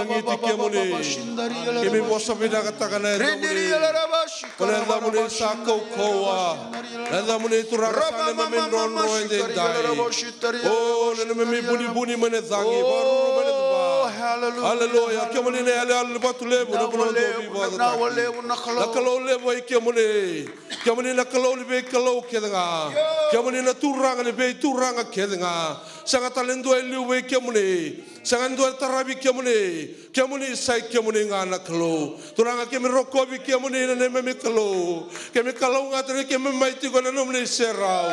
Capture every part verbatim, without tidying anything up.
Lagiti kemuni. Keimami vosa vinakataka na yacamuni. Ko na yacamuni sa kaukauwa. Na yacamuni Turaga sa neimami drodro edaidai. O na neimami vunivuni mai na cagi, vakaruru mai na cava. Aleluya. Kemuni na yaloyalo ni vatu levu, na vanua dou veivakacacataki. Na Kalou levu vei kemuni. Kemuni na Kalou ni veikalou kece ga. Kemuni na Turaga ni veituraga kece ga. Sega tale dua e liu vei kemuni. Sega dua e taravi kemuni. Kemuni sa i kemuni ga na Kalou. Turaga, keimami rokovi kemuni na neimami Kalou. Keimami kalougata ni keimami mai tiko ena nomuni serau.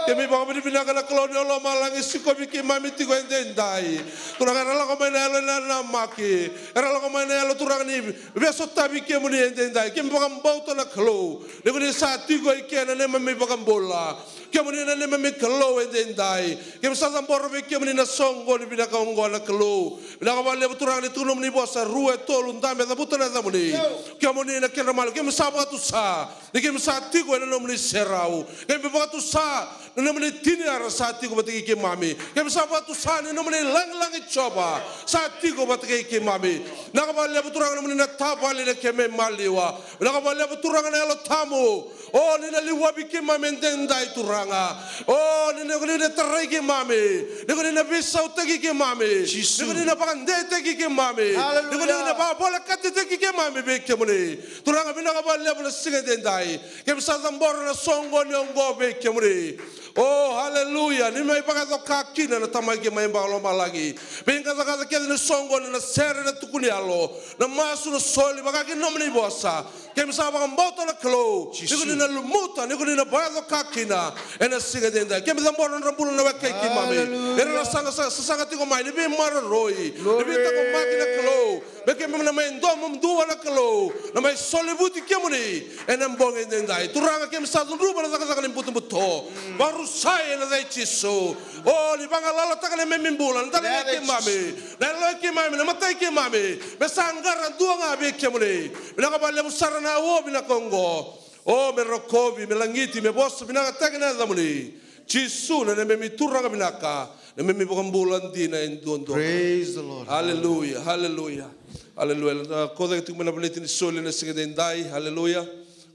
Keimami vakavinavinaka na Kalou ni o lomalagi sikovi keimami tiko edaidai. Turaga, era lako mai na yalo ni nanamaki. Era lako mai na yalo, Turaga, ni veisotavi kemuni edaidai. Keimami vakabauta na Kalou ni ko ni sa tiko i ke na neimami vakabula. Kemuni na neimami Kalou edaidai. Keimami sa cabora vei kemuni na soqoni vinaka oqo na Kalou. Vinaka vakalevu Turaga ni tukuna nomuni vosa, rua e tolu dabe cavuta na yacamuni. Kemuni na kedra maliwa, keimami sa vakatusa ni keimami sa tiko ena nomuni serau. Keimami vakatusa na nomuni tiniara sa tiko vata kei keimami. Keimami sa vakatusa ni nomuni lagilagi Jiova sa tiko vata kei keimami. Vinaka vakalevu Turaga nomuni na tavale na keimami maliwa. Vinaka vakalevu Turaga na Yalo Tabu. O ni na liwavi keimami edaidai Turaga. O ni na, ni na tarai keimami. Ni ko ni na veisautaki keimami. Ni ko ni na vakadetaki keimami. Ni ko ni na vakavolekatitaki keimami vei kemuni. Turaga, vinaka vakalevu na siga edaidai. Keimami sa cabora na soqoni oqo vei kemuni. O, aleluya. Ni mai vakayacoka kina na Tamai keimami vakalomalagi. Veiqacaqaca kece ni soqoni, na sere, na tukuniyalo, na masu, na soli, vaka kina nomuni vosa. Keimami sa vakabauta na Kalou ni ko ni na lumuta, ni ko ni na vakayacoka kina ena siga edaidai. Keimami cabora na nodra bula na wekai keimami. Ira na sasaga tiko mai ni veimaroroi, ni veitaqomaki na Kalou. Me keimami na mai domodomoa na Kalou, na mai solevuti kemuni ena bogi edaidai. Turaga, keimami sa cudruva na cakacaka ni butobuto. Vakarusai ena yaca i Jisu. O ni vagalalataka na neimami bula, na daligai keimami, na yaloi keimami, na matai keimami. Me sa qara dua ga vei kemuni. Vinaka vakalevu sara na aua vinaka oqo. O me rokovi, me lagiti, me vosa vinakataki na yacamuni. Jisu na neimami Turaga vinaka, neimami Vakabula dina e duadua. Praise the Lord. Hallelujah, hallelujah. Hallelujah. Na kau cake tiko mai na veleti ni soli na siga edaidai. Hallelujah.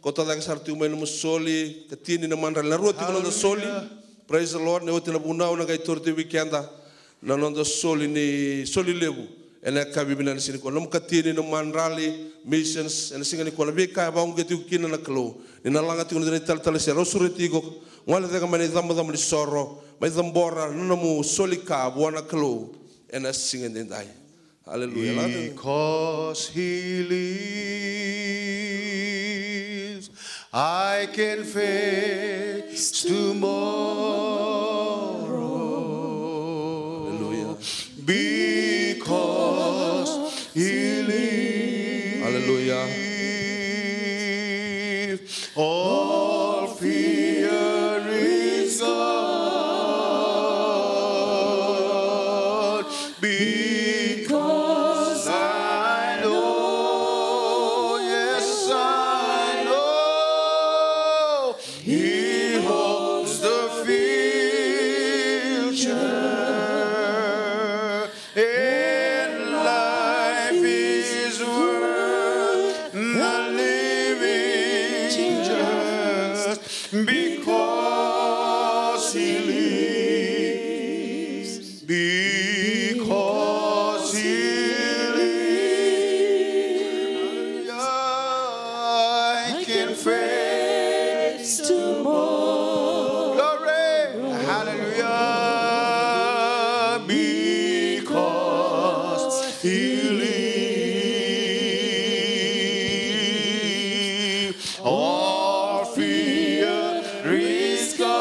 Kau tale cake sara tiko mai na nomu soli. Katini na madrali, na rua tiko na noda soli. Praise the Lord. Na oti na vunau na qai tauri tiko vei keda na noda soli ni soli levu ena yakavi vinaka ni siga nikua. Nomu katini, nomu madrali, missions, ena siga nikua, na veika e vakauqeti iko kina na Kalou. Ni na laga tiko na dua na italetale sere, au sureti iko, gole cake mai na icabocabo ni soro, mai cabora na nomu soli ka vua na Kalou ena siga edaidai. Hallelujah. Because he lives, I can face tomorrow. Hallelujah. Because he lives. Hallelujah. All fear is gone. Because I know, yes, I know, he holds the future, and life is worth the living just because he lives. Because he lives, I can face tomorrow. Glory. Hallelujah. Because he lives. All fear is gone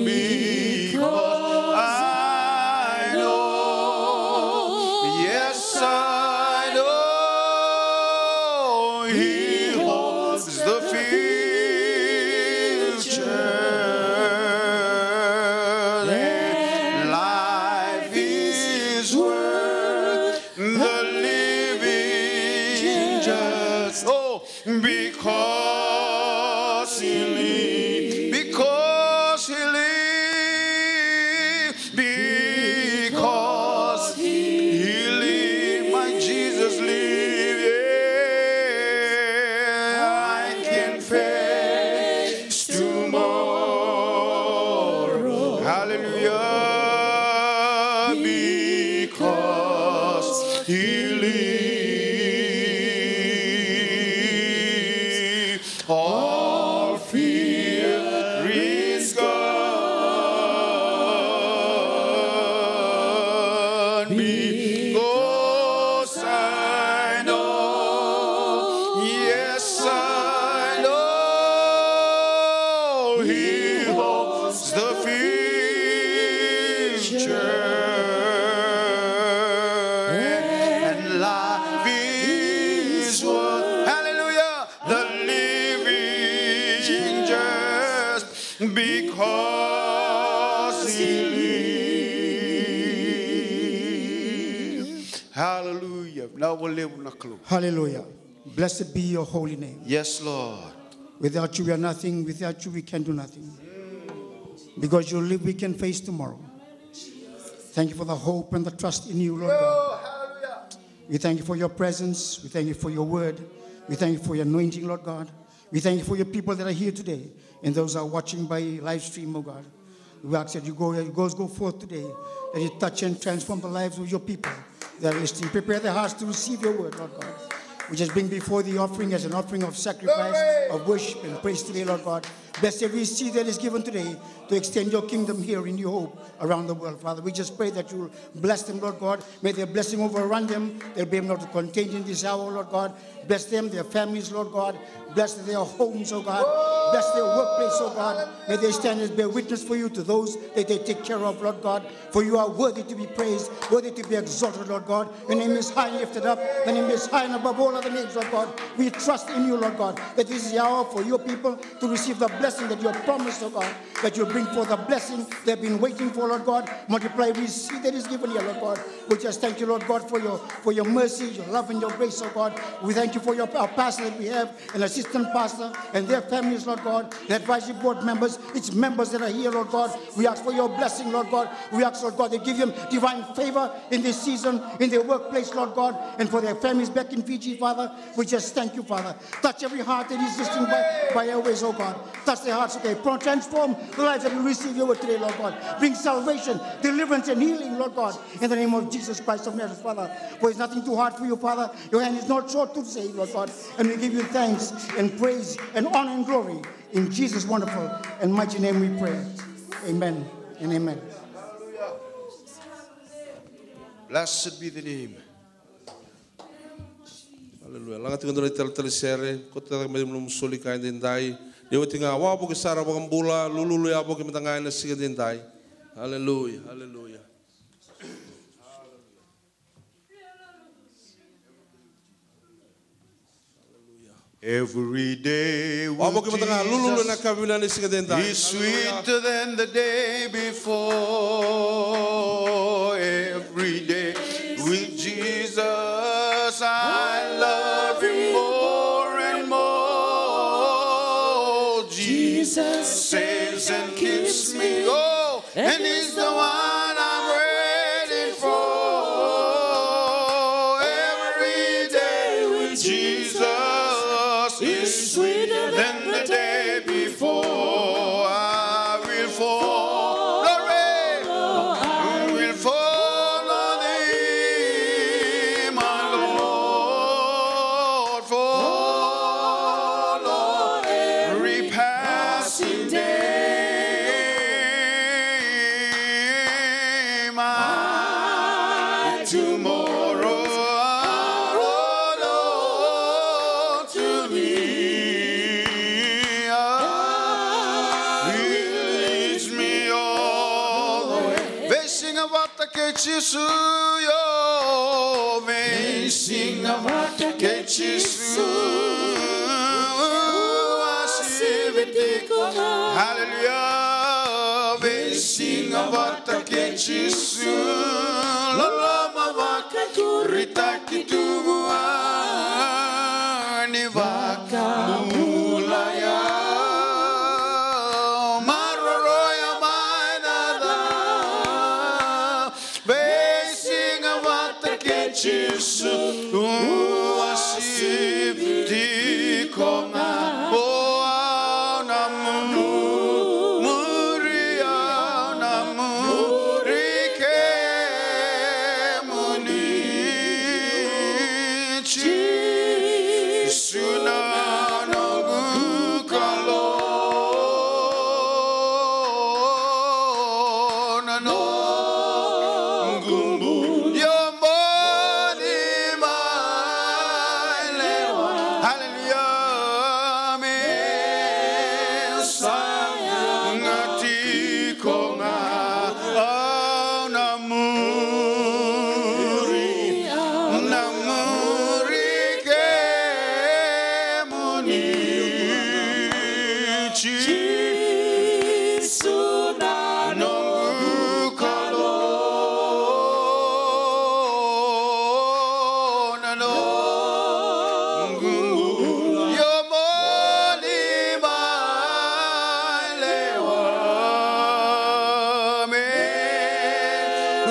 because I know, yes, I know He holds the future. Hallelujah, because he lives, all fear is gone. Because I know, yes, I know, he holds the future, and life is worth, hallelujah, the living just because he lives. Hallelujah. Vinaka vakalevu na Kalou. Hallelujah. Blessed be your holy name. Yes, Lord. Without you, we are nothing. Without you, we can do nothing. Because you live, we can face tomorrow. Thank you for the hope and the trust in you, Lord God. We thank you for your presence. We thank you for your word. We thank you for your anointing, Lord God. We thank you for your people that are here today and those are watching by live stream, oh God. We ask that you go, you go, go forth today, that you touch and transform the lives of your people that are listening. Prepare their hearts to receive your word, Lord God. We just bring before the offering as an offering of sacrifice, of worship and praise today, Lord God. Bless every seed that is given today to extend your kingdom here in your hope around the world, Father. We just pray that you will bless them, Lord God. May their blessing overrun them. They'll be able to contain in this hour, Lord God. Bless them, their families, Lord God. Bless their homes, oh God. Bless their workplace, oh God. May they stand as bear witness for you to those that they take care of, Lord God. For you are worthy to be praised, worthy to be exalted, Lord God. Your name is high and lifted up. Your name is high and above all other names, Lord God. We trust in you, Lord God, that this is the hour for your people to receive the blessing that you have promised, oh God, that you bring forth the blessing they've been waiting for, Lord God. Multiply every seed that is given here, Lord God. We just thank you, Lord God, for your, for your mercy, your love, and your grace, oh God. We thank you for your, our pastor that we have, an assistant pastor, and their families, Lord God, the advisory board members, its members that are here, Lord God. We ask for your blessing, Lord God. We ask, Lord God, that give them divine favor in this season, in their workplace, Lord God, and for their families back in Fiji, Father. We just thank you, Father. Touch every heart that is listening by, by airways, oh God. Touch their hearts, okay. Pro-, transform the lives that will receive your word today, Lord God. Bring salvation, deliverance, and healing, Lord God, in the name of Jesus Christ of Nazareth, Father. For it's nothing too hard for you, Father. Your hand is not short to save, Lord God. And we give you thanks and praise and honor and glory. In Jesus' wonderful and mighty name we pray. Amen and amen. Blessed be the name. Hallelujah. Laga tiko dua na italatala sere, kauta cake mai na nomu soli ka edaidai. Ni oti ga, wavoki sara vakabula, lululu yavoki mada ga ena siga edaidai. Hallelujah, hallelujah. Every day with, wavoki mada ga, lululu ena, Jesus, ka vinaka ni siga edaidai. Is, hallelujah, sweeter than the day before. Every day with Jesus, I love him more and more. Jesus saves and keeps me. Oh, and he's the one I'm waiting for. Every day with Jesus is sweeter than the day before. I will follow, glory. I will follow thee, my Lord, follow every passing day. My tomorrow, oh Lord, to thee, ah, will lead me all the way. Veisiga vata kei Jisu, io, veisiga vata kei Jisu. Hallelujah. Veisiga vata kei Jisu. Loloma vakakuritaki tu vua ni vakabula ya. Maroroya mai na ca. Veisiga vata kei Jisu, ua sivi tiko ga. O au na muri, au na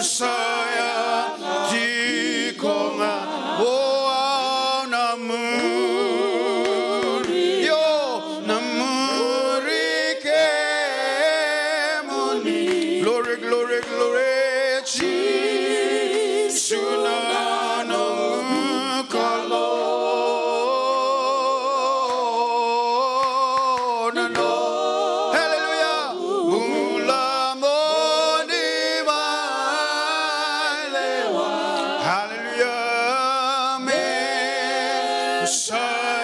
Sa yaga tiko ga, o au na muri, io, na muri kemuni. Glory, glory, glory, Jisu na noqu Kalou. Hallelujah. Bula mo ni mailewa. Hallelujah. Me sa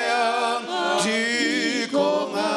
yaga tiko ga.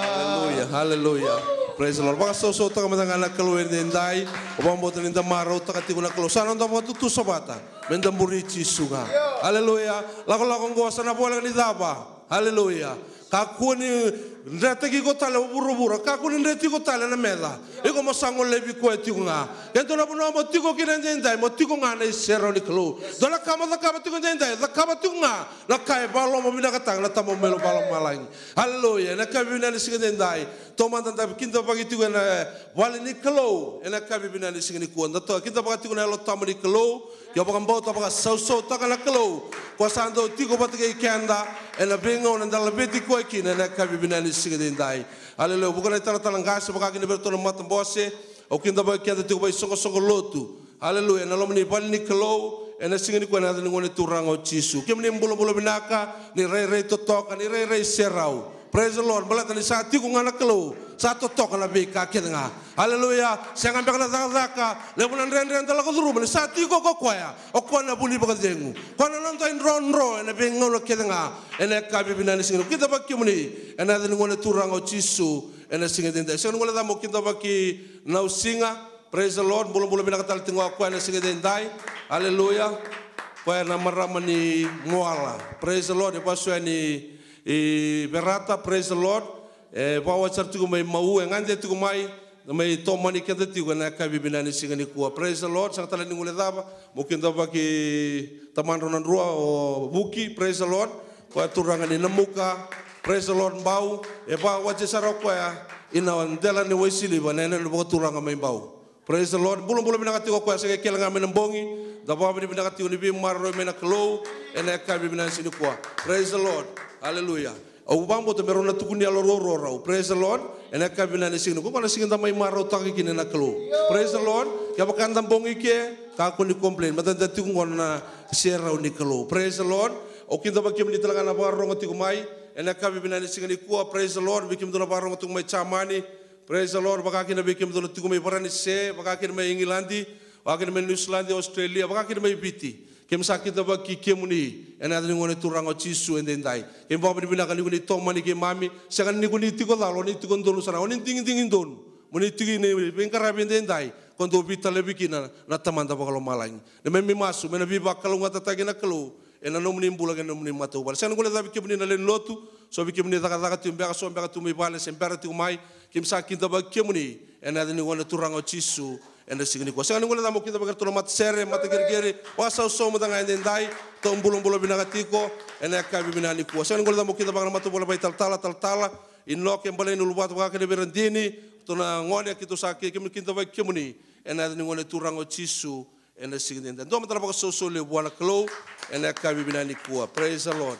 Hallelujah. Hallelujah. Praise the Lord. Vakasausautaka mada ga na Kalou edaidai. Au vakabauta ni da marautaka tiko na Kalou. Sa noda vakatutusa vata. Me da muri Jisu ga. Hallelujah. Lakolako oqo sa na voleka ni cava? Hallelujah. Kakua ni dreta tiko tale o vuravura, kakua ni dreta tiko tale na meca. Iko mo sa golevi koya tiko ga. Ke dua na vanua mo tiko kina edaidai, mo tiko ga ena iserau ni Kalou. Dua na ka mo cakava tiko edaidai, cakava tiko ga na ka e vakalomavinakataka na Tamamudou mai lomalagi. Hallelujah. Ena yakavi vinaka ni siga edaidai, taumada da kidavaki tiko ena vale ni Kalou. Ena yakavi vinaka ni siga nikua, da toka kidavaka tiko na Yalo Tabu ni Kalou. Ke o vakabauta, vakasausautaka na Kalou, ko sa dau tiko vata kei keda ena veigauna eda laveti koya kina ena yakavi vinaka ni siga edaidai. Hallelujah. Vuqa na italatala qase, vaka kina vei iratou na matabose, au kidavaki keda tiko vakaisoqosoqo lotu. Hallelujah. Ena loma ni vale ni Kalou ena siga nikua, ena yaca ni Gone Turaga o Jisu. Kemuni bulabula vinaka, ni rairai totoka, ni rairai serau. Praise the Lord. Baleta ni sa tiko ga na Kalou, sa totoka na veika kece ga. Hallelujah. Sega beka na cakacaka, levu na dredre da lako curuma, ni sa tiko ko koya. O koya na vu ni vakacegu, koya na noda idrodro ena veigauna kece ga. Ena yakavi vinaka ni siga, kidavaki kemuni ena yaca ni Gone Turaga o Jisu ena siga edaidai. Sega ni guilecava mo kidavaki Nausiga. Praise the Lord. Bulabula vinaka tale tiko ga o koya ena siga edaidai. Hallelujah. Koya na marama ni Moala. Praise the Lord. E vasu yani i Verata. Praise the Lord. E vakawati sara tiko mai Mau, e gade tiko mai, mai tomani keda tiko ena yakavi vinaka ni siga nikua. Praise the Lord. Sega tale ni guilecava mo kidavaki tamadrau na drua o Vuki. Praise the Lord. Koya turaga ni Namuka. Praise the Lord. Bau, e vakawati sara o koya ina dela ni waisiliva, na yanuyanu vakaturaga mai Bau. Praise the Lord. Bulabula vinaka tiko o koya, se qai kele ga mai na bogi. Da vakavinavinaka tiko ni veimaroroi mai na Kalou ena yakavi vinaka ni siga nikua. Praise the Lord. Hallelujah. Au vakabauta me rau na tukuni yalo ruarua rau. Praise the Lord. Ena yakavi vinaka ni siga nikua, qo na siga da mai marautaka kina na Kalou. Praise the Lord. Kevaka da bogi ke, kakua ni complain. Meda tiko qo na serau ni Kalou. Praise the Lord. Au kidavaki kemuni tale ga na vakarorogo tiko mai ena yakavi vinaka ni siga nikua. Praise the Lord. Vei kemudou na vakarorogo tiko mai Jamani. Praise the Lord. Vaka kina vei kemudou na tiko mai Varanise, vaka kina mai Igiladi, vaka kina mai Niusiladi, Australia, vaka kina mai Viti. Keimami sa kidavaki kemuni ena yaca ni Gone Turaga o Jisu edaidai. Keimami vakavinavinaka ni ko ni tomani keimami. Sega ni ko ni tiko cala, o ni tiko donu sara, o ni digidigi donu. Mo ni tiko ni veiqaravi edaidai ko dou veitalevi kina na Tamada vakalomalagi. Neimami masu me na veivakalougatataki na Kalou ena nomuni bula kei na nomuni matavuvale. Sega ni guilecavi kemuni na lewe ni lotu, so vei kemuni cakacaka tiko beka, so beka tu mai vale se bera tiko mai, keimami sa kidavaki kemuni ena yaca ni Gone Turaga o Jisu ena siga nikua. Sega ni guilecavi mo kidavaki iratou na matasere, mataqiriqiri, vakasausau mada ga edaidai, tou bulabula vinaka tiko ena yakavi vinaka nikua. Sega ni guilecavi mo kidavaki na matavuvale vakaitalatala, talatala, Inoke, balei ni uluvatu, vaka kina vei Radini, tou na gone, keitou sa kei kemuni, kidavaki kemuni ena yaca ni Gone Turaga o Jisu ena siga edaidai. Dua mada na vakasausau levu vua na Kalou ena yakavi vinaka nikua. Praise the Lord.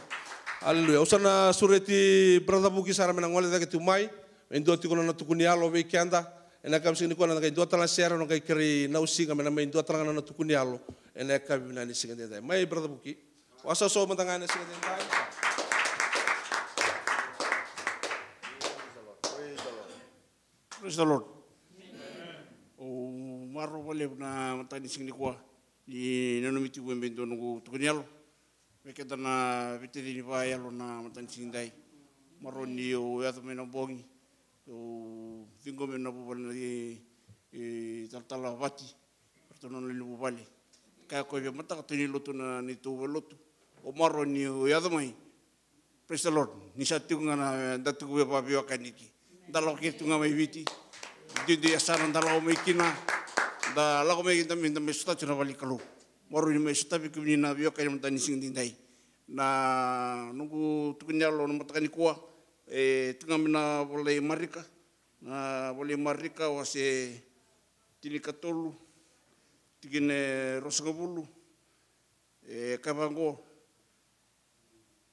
Hallelujah. Au sa na sureti Brother Vuki sara me na gole cake tu mai, me dua tiko na nona tukuni yalo vei keda ena yakavi siga nikua, na qai dua tale na sere, na qai kerei Nausiga me na mai dua tale ga na nona tukuni yalo ena yakavi vinaka ni siga edaidai. Mai Brother Vuki. Vakasausau mada ga ena siga edaidai. Praise the Lord. Praise the Lord. Au marau vakalevu na mataka ni siga nikua ni nanumi tiko mai e dua noqu tukuni yalo. Vei keda na veitacini vakayalo na mataka ni siga edai. Marau ni au yaco mai na bogi, au ciqoma na vuvale na i, i talatala Vati. Ratou na nona lewe ni vuvale. Kaya koya vei mataka tou ni lotu na neitou vale lotu. Au marau ni au yaco mai. Praise the Lord. Ni sa tiko ga na, da tiko vei, vaveiwekani ki. Da lako kece tu ga mai Viti. Duidui yasana da lako mai kina. Da lako mai kina, da mai, da mai sota tu na vale ni Kalou. Marau ni mai sotavi kemuni na veiwekani mataka ni siga edaidai. Na noqu tukuni yalo na mataka nikua, e, tu ga mai na Vola i Marika. Na Vola i Marika wase tinikatolu, tikina e ruasagavulu, e kaya vaqo: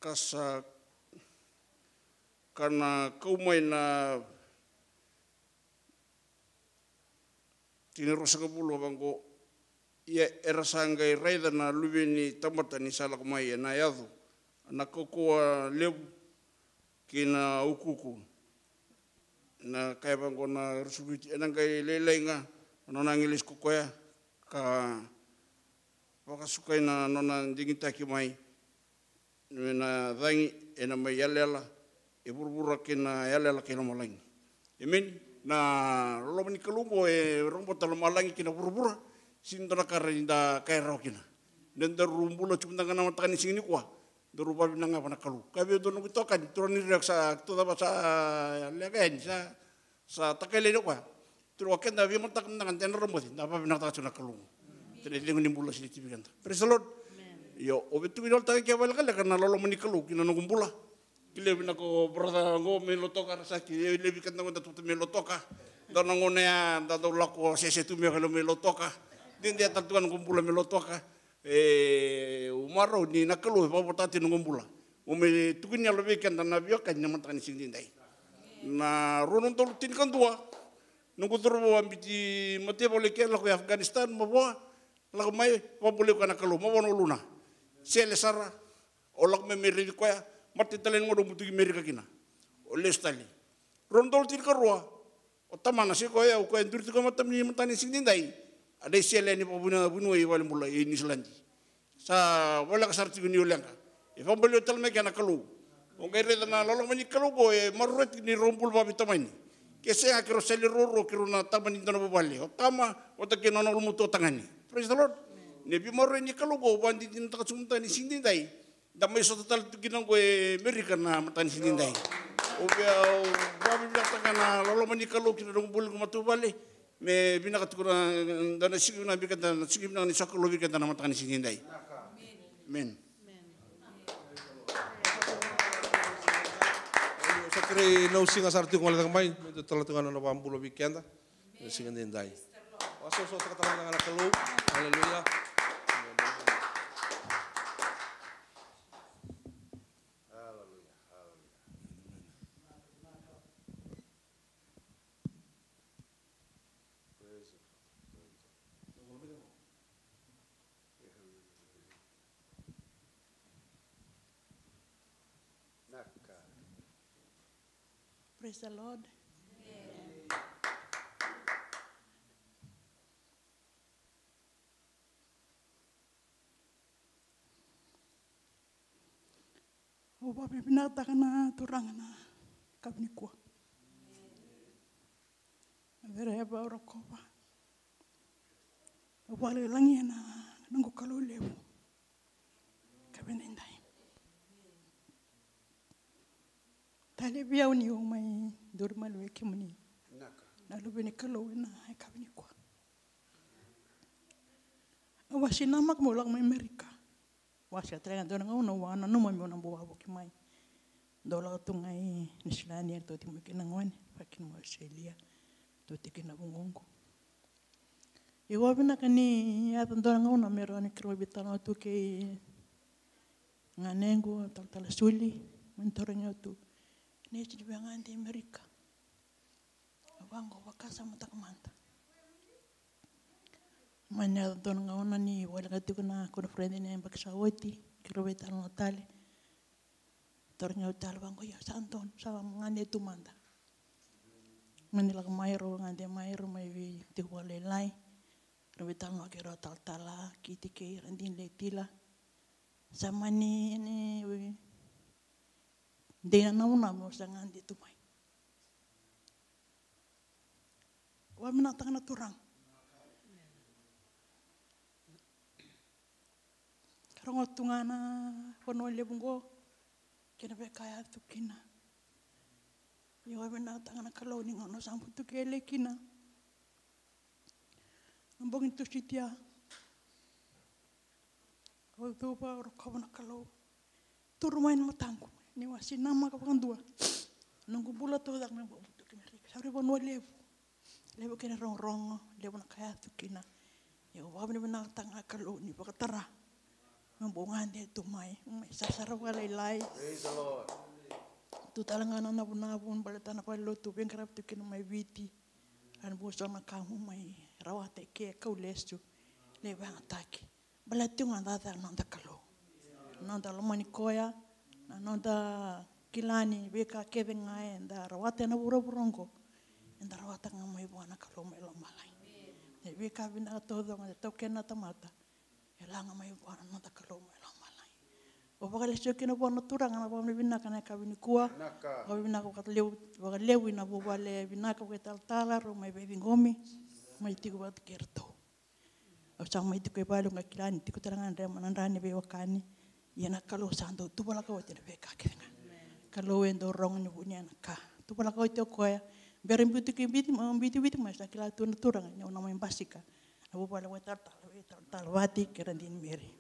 Ka sa, ka na kau mai na, tikina e ruasagavulu vaqo: Ia era sa qai raica na Luve ni tamata ni sa lako mai ena yaco na kaukauwa levu kei na ukuuku. Na kaya vaqo na ruasagavulu, ena qai lailai ga na nona agilosi ko koya ka vakasukai na nona digitaki mai me na cagi ena mai yalayala e vuravura kei na yalayala kei lomalagi. Emeni. Na loloma ni Kalou oqo e robota lomalagi kei na vuravura. Sega ni dua na ka rawa ni da kaya rawa kina. Ni daru bula tiko mada ga na mataka ni siga nikua, daru vavinaka vua na Kalou. Kaya vei au dua noqu itokani, turaga ni Rio, sa tu cava, sa leqa yani, sa, sa takali yani o koya. Turaga, keda veimataka mada ga da na rogoci, da vavinakataka tiko na Kalou. Tena icegu ni bula sega ni tiko vei keda. Praise the Lord. Io, au via tukuna, au taleitaka vakalekaleka na loloma ni Kalou ki na noqu bula. Kilai vinaka o brother qo mai Lautoka, ra sa kilai levu vei keda qo da tukutuku mai Lautoka. Dua na gauna ya da dau lako sese tu mai Lautoka. Dede tale tu ga noqu bula mai Lautoka. E, au marau ni na Kalou e vakavotuka tiko na noqu bula. Au mai tukuni yalo vei keda na veiwekani na mataka ni siga edaidai. Na rua na udolu tinikadua, noqu cauravou a biuti matai vale ke lako i Afghanistan, mavoa, lako mai, vakabulai koya na Kalou, mavoa na uluna. Sele sara, au lako mai me raici koya, matai tale ni gauna au butuki Merika kina. Au lesu tale. Rua na udolu tinikarua, o tamana, se koya, o koya e duri tiko e mata ni, mataka ni siga edaidai. A dai sele yani vakavuna, vuniwai i valenibula i Niusiladi. Sa voleka sara tiko ni leqa. E vakabulai tale mai kea na Kalou. O qai raica na loloma ni Kalou qo e maroroi tiko ni rau bula vakaveitamani. Ke sega, keirau sele ruarua, keirau na tama ni dua na vuvale. O tama vata kei na nona ulumatua tagane. Praise the Lord. Ni veimaroroi ni Kalou qo, vakadinadinataka tiko mataka ni siga edaidai. Da mai sota tale tu kina qo e Merika na mataka ni siga edaidai. Au via, au vakavinavinakataka na loloma ni Kalou ki na noqu bula, noqu matavuvale. Me vinaka tiko na, da na siga vinaka vei keda, na siga vinaka ni sokalou vei keda na mataka ni siga edaidai. Amen. Sa kerei na siga sara tiko gole cake mai, me dua tale tu ga na nona vakabula vei keda. Na siga edaidai. Vakasosotaka tale ga na Kalou. Aleluya. Praise the Lord. Au vakavinavinakataka na Turaga na yakavi nikua. Na cere e vakarokoroko. Au vakalagilagia na noqu Kalou levu. Yakavi edaidai. Talei vei au niu mai duri mai vei kemuni na luve ni Kalou ena yakavi nikua. Au a sinamaka meu lako mai Amerika. Au a sega tale ga dua na gauna au a nanuma meu na bau wavoki mai. Dau lako tu ga i Niusiladi, eratou tiko mai kina na gone, vaka kina mai Australia, tu tiko kina na vugoqu. Ia au a vinaka ni yaco dua na gauna me rawa ni keirau veitalanoa tu kei ganequ, talatala Suli, mani tarogi au tu. Ni sega ni via gade i Amerika. Au vaqo, vakasamataka mada. Mani yaco dua na gauna ni voleka tiko na koniferedi ni yabaki sa oti, keirau veitalanoa tale. Tarogi au tale, vaqo, io, sa donu, sa gade tu mada. Mani lako mai, rau gade mai, rau mai vei tiko vakalailai. Rau veitalanoa kei rau talatala Kiti kei Radini Letila. Sa mani, ni, dei na namunamu, au sa gade tu mai. Au a vinakataka na Turaga. Ka rogo tu ga na vanua levu qo kei na veika e yaco tu kina. Ia au a vinakataka na Kalou ni gauna au sa butuki Eli kina. Na bogi ni Tusiti ya. Au cuva, au rokova na Kalou. Turu mai na mataqu. Niu a sinamaka vakadua. Noqu bula taucoko me bau butuki Amerika. Sa rui vanua levu. Levu kina rogorogo, levu na ka yaco kina. Ia au vakavinavinakataka ga Kalou ni vakatara. Me bau gade tu mai, mai sasara vakalailai. Praise the Lord. Tu tale ga na navunavu, baleta na valenilotu veiqaravi tu kina mai Viti. Rawa ni bau so na ka mo mai rawata eke, kau lesu. Lai vakayagataki. Baleta tiko ga cakacaka na noda Kalou. Na noda lomani koya, na noda kila ni veika kece ga eda rawata ena vuravura oqo, eda rawata ga mai vua na Kalou mai lomalagi. Na veika vinaka taucoko eda taukena na tamata, e la ga mai vua na noda Kalou mai lomalagi. Au vakalesuya kina vua na Turaga na vakavinavinaka ena yakavi nikua. Vinaka. Vakavinavinaka vakalevu, vakalevu ina vuvale vinaka vakaitalatala, rau mai veiciqomi, mai tiko vata kei iratou. Au sa mai tiko i vale, au qai kila ni tiko tale ga na drema na dra ni veiwekani. Ia na Kalou sa dau tuvalaka oti na veika kece ga. Kalou e dau rogo ni vunia na ka. Tuvalaka oti o koya. Bera ni biuti ki Viti, ma biuti Viti mai, sa kila tu na Turaga ni au na mai basika na vuvale vakaitalatala, vakaitalatala vata kei Radini Meri.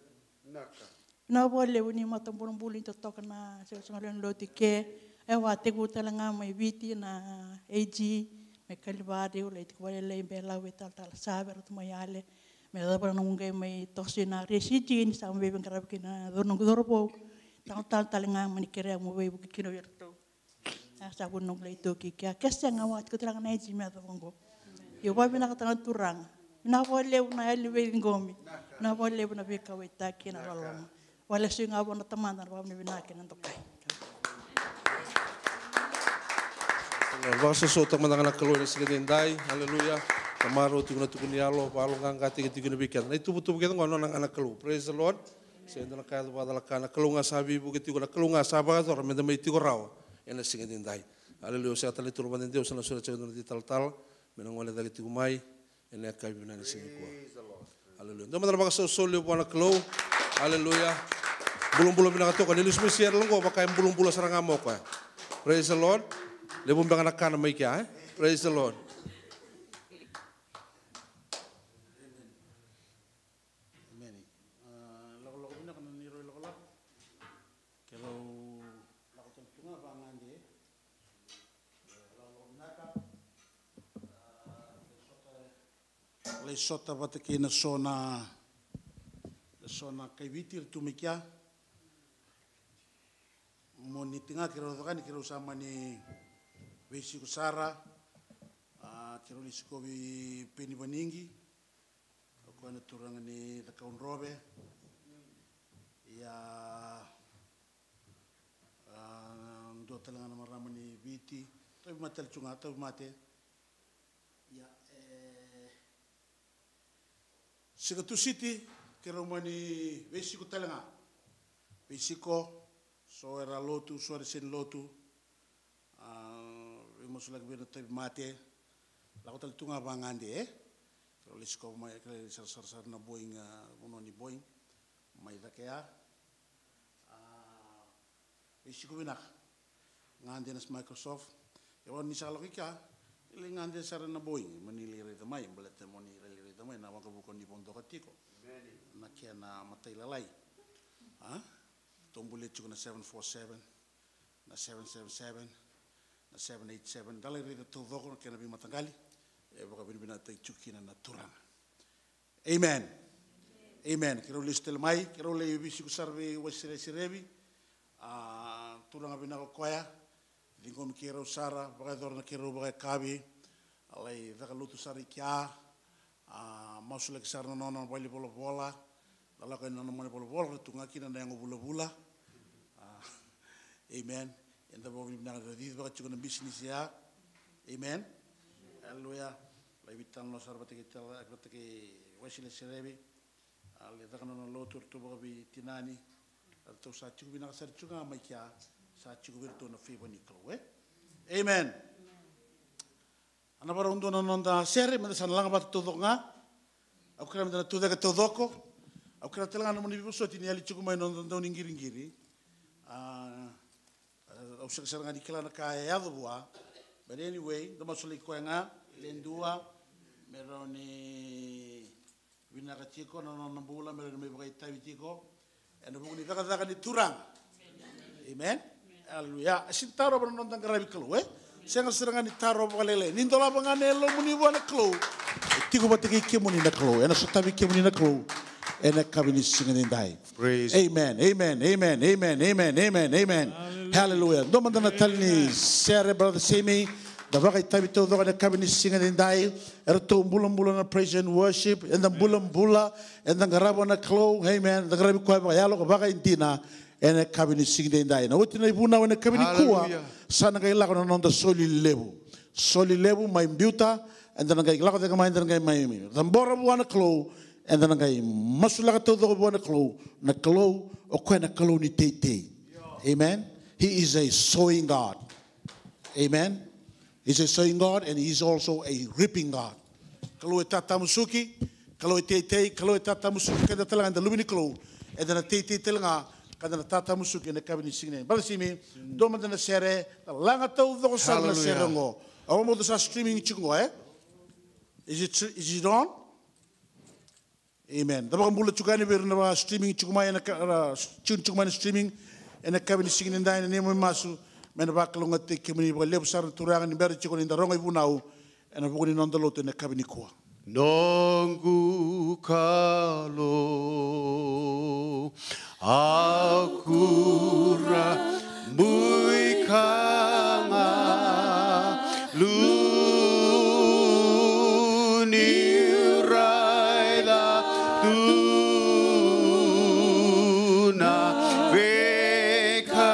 Vinaka. Vinaka vakalevu ni matabulabula ni totoka na soqosoqo lewe ni lotu i ke. E vakatekivu tale ga mai Viti na A G mai Kalivari, au lai tiko vakalailai, Belau, vei talatala Save, ratou mai yale me yacova na noqu qai mai toso ina refugee ni sa mai veiqaravi kina na noqu cauravou. Talatala tale ga mani kerea meu veivuke kina vei iratou. A sa vu noqu lai toki kea, ke sega, au a tiko tale ga na A G me yacova oqo. Ia au vakavinavinakataka na Turaga. Vinaka vakalevu na yalo ni veiciqomi. Vinaka vakalevu na veikauwaitaki, na loloma. Vakalesuya ga vua na Tamada na vakavinavinaka kei na dokai. Vakasosomitaka mada ga na Kalou ena siga edaidai. Aleluya. Marau tiko na tuku ni yalo, vakayaloqaqataki tiko kina vei keda na ituvatuva kece oqo, nona ga na Kalou. Praise the Lord. Sega ni dua na ka e yaco vakacalaka, na Kalou ga sa veivuke tiko, na Kalou ga sa vakayacora meda mai tiko rawa ena siga edaidai. Aleluya. Au sega tale ni tukuna vakadede, au sa na sureta tiko e dua na italatala me na gole cake tiko mai ena yakavi vinaka ni siga nikua. Praise the Lord. Aleluya. Dua mada na vakasausau levu vua na Kalou. Aleluya. Bulabula vinaka toka, ni lesu mai Seattle oqo, vaka e bulabula sara ga mai o koya. Praise the Lord. Levu beka na kana mai kea, e? Praise the Lord. Emeni. A, lakolako vinaka na neirau ilakolako. Keirau lako tale tu ga vagade. Lakolako vinaka. A, lai sota, lai sota vata kei na so na, na so na kai Viti era tu mai kea. Mo ni tiga keirau cakani, keirau sa mani veisiko sara. A, keirau lai sikovi Peni Vanigi. O koya na turaga ni Cakaudrove. Ia, a, dua tale ga na marama ni Viti. Tauvimate tale tu ga, tauvimate. Ia, e, siga Tusiti, keirau mani veisiko tale ga. Veisiko, so era lotu, so era sega ni lotu. A, veimasulaki vei ira na tauvimate. Lako tale tu ga vagade, e? Keirau lai sikova mai, keirau lai sarasara sara na Boeing, a, vanua ni Boeing. Mai cake ya. A, veisiko vinaka. Gade na Microsoft. Ia vaka ni sa lako i kea, lai gade sara na Boeing. Mani lai raica mai, baleta mani lai raica mai na waqavuka ni vodoka tiko. Emeni. Na kena matailalai. A? Tou bulia tiko na seven four seven, na seven seven seven, na seven eight seven. Da lai raica taucoko na kena veimataqali. E vakavinavinakataki tiko kina na Turaga. Amen. Amen. Keirau lesu tale mai, keirau lai veisiko sara vei Waisele Serevi. A, turaga vinaka o koya. Ciqomi keirau sara, vakayacora na keirau vakayakavi. A lai caka lotu sara i kea. A, masulaki sara na nona valenivolavola. Da lako ena nona valenivolavola, ra tu ga kina na yago vulavula. A, amen. Eda vakavinavinaka, da cici vaka tiko na bisinisi ya. Amen. Aleluya. Lai veitalanoa sara vata kei tala, vata kei Waisele Serevi. A lai caka nona lotu, ratou vakaveitinani. Ratou sa tiko vinaka sara tiko ga mai kea, sa tiko vei iratou na favor ni Kalou, e? Amen. A na vakarau dua na noda sere, meda sa na laga vata taucoko ga. Au kerea meda na tucake taucoko. Au kerea tale ga na nomuni veivosoti ni yali tiko mai na noda dau ni qiriqiri. A, au sega sara ga ni kila na ka e yaco vua. But anyway, da masulaki koya ga, le dua, me rawa ni vinaka tiko na nona bula, me rawa ni mai vakaitavi tiko ena vuku ni cakacaka ni Turaga. Amen. Aleluya. E sega ni tarova na noda qaravi Kalou, e? Sega sara ga ni taro vakalailai. Ni dolava ga na yalomuni vua na Kalou. E tiko vata kei kemuni na Kalou. Ena sotavi kemuni na Kalou. Ena yakavi ni siga edaidai. Praise. Amen, amen, amen, amen, amen, amen, amen, amen. Hallelujah. Hallelujah. Dua mada na tali ni sere, brother Simi. Da vakaitavi taucoko ena yakavi ni siga edaidai. Eratou bulabula na praise and worship. Eda bulabula. Eda qarava na Kalou. Amen. Da qaravi koya vakayalo, vakaidina. Ena yakavi ni siga edaidai. Na oti na ivunau ena yakavi nikua. Hallelujah. Sa na qai lako na noda soli levu. Soli levu mai biuta, eda na qai lako cake mai, eda na qai mai cabora vua na Kalou, eda na qai masulaka taucoko vua na Kalou, na Kalou, o koya na Kalou ni teitei. Amen. He is a sowing God. Amen. He's a sowing God and he's also a reaping God. Kalou e tatamusuki, Kalou e teitei, Kalou e tatamusuki, keda tale ga eda luve ni Kalou, eda na teitei tale ga, ka da na tatamusuki ena yakavi ni siga edaidai. Brother Simi, dua mada na sere, da laga taucoko sara na sere oqo. Hallelujah. Au mada sa streaming tiko oqo, e? Is it, is it on? Amen. Da vakabula tiko yani vei ira na vaka streaming tiko mai ena ka-, ra tune tiko mai na streaming. Ena yakavi ni siga edaidai, na neimami masu me na vakalougatataki kemuni vakalevu sara na Turaga ni bera tiko ni da rogo ivunau ena vuku ni noda lotu ena yakavi nikua. Noqu Kalou, au kurabui ka ga, lu niu raica tu na veika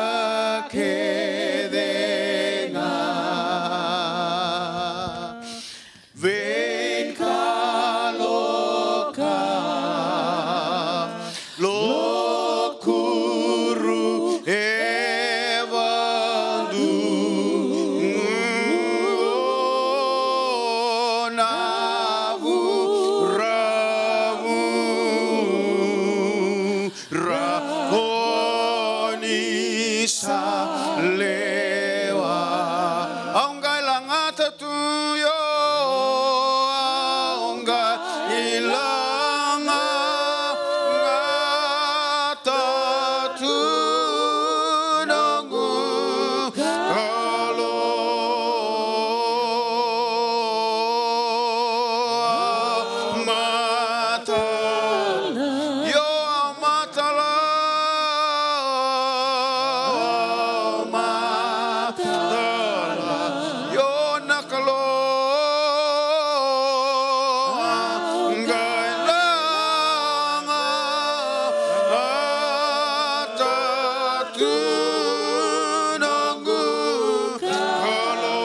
kece ga. Veika loka, lokuru e vadu, na vuravu ra ko ni sa lewa. Au qai lagata tu io, au qai lagata tu noqu Kalou. Mata Io, au matala, au matala. Io, na Kalou, au qai lagata tu noqu Kalou.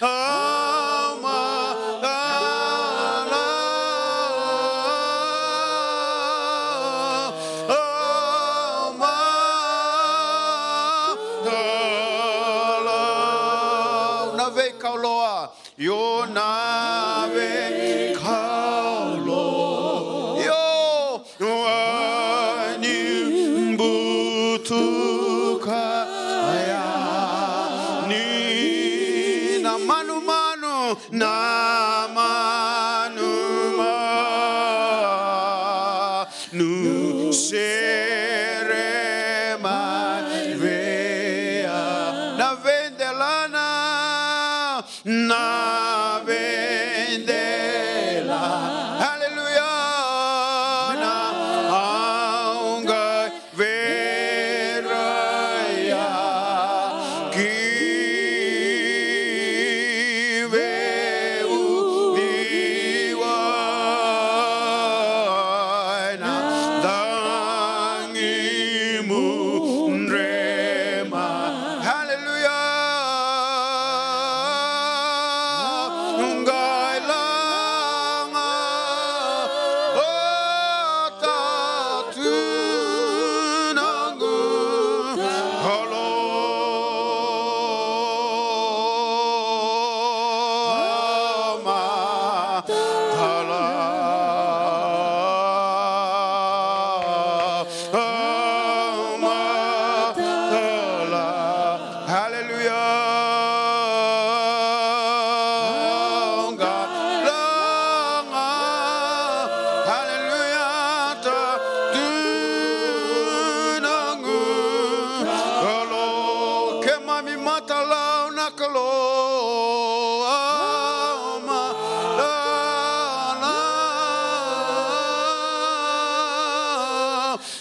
Au matala, au matala. Na veika au loa, io na veika au loa. Io. Wai ni butuka ya ni na manumanu, na manumanu sere mai vei au. Na vedelana. Na vedela. Haleluya. Na au qai verai ki vei uciwai na cagi mudre mai. Haleluya. Kalou, au mata,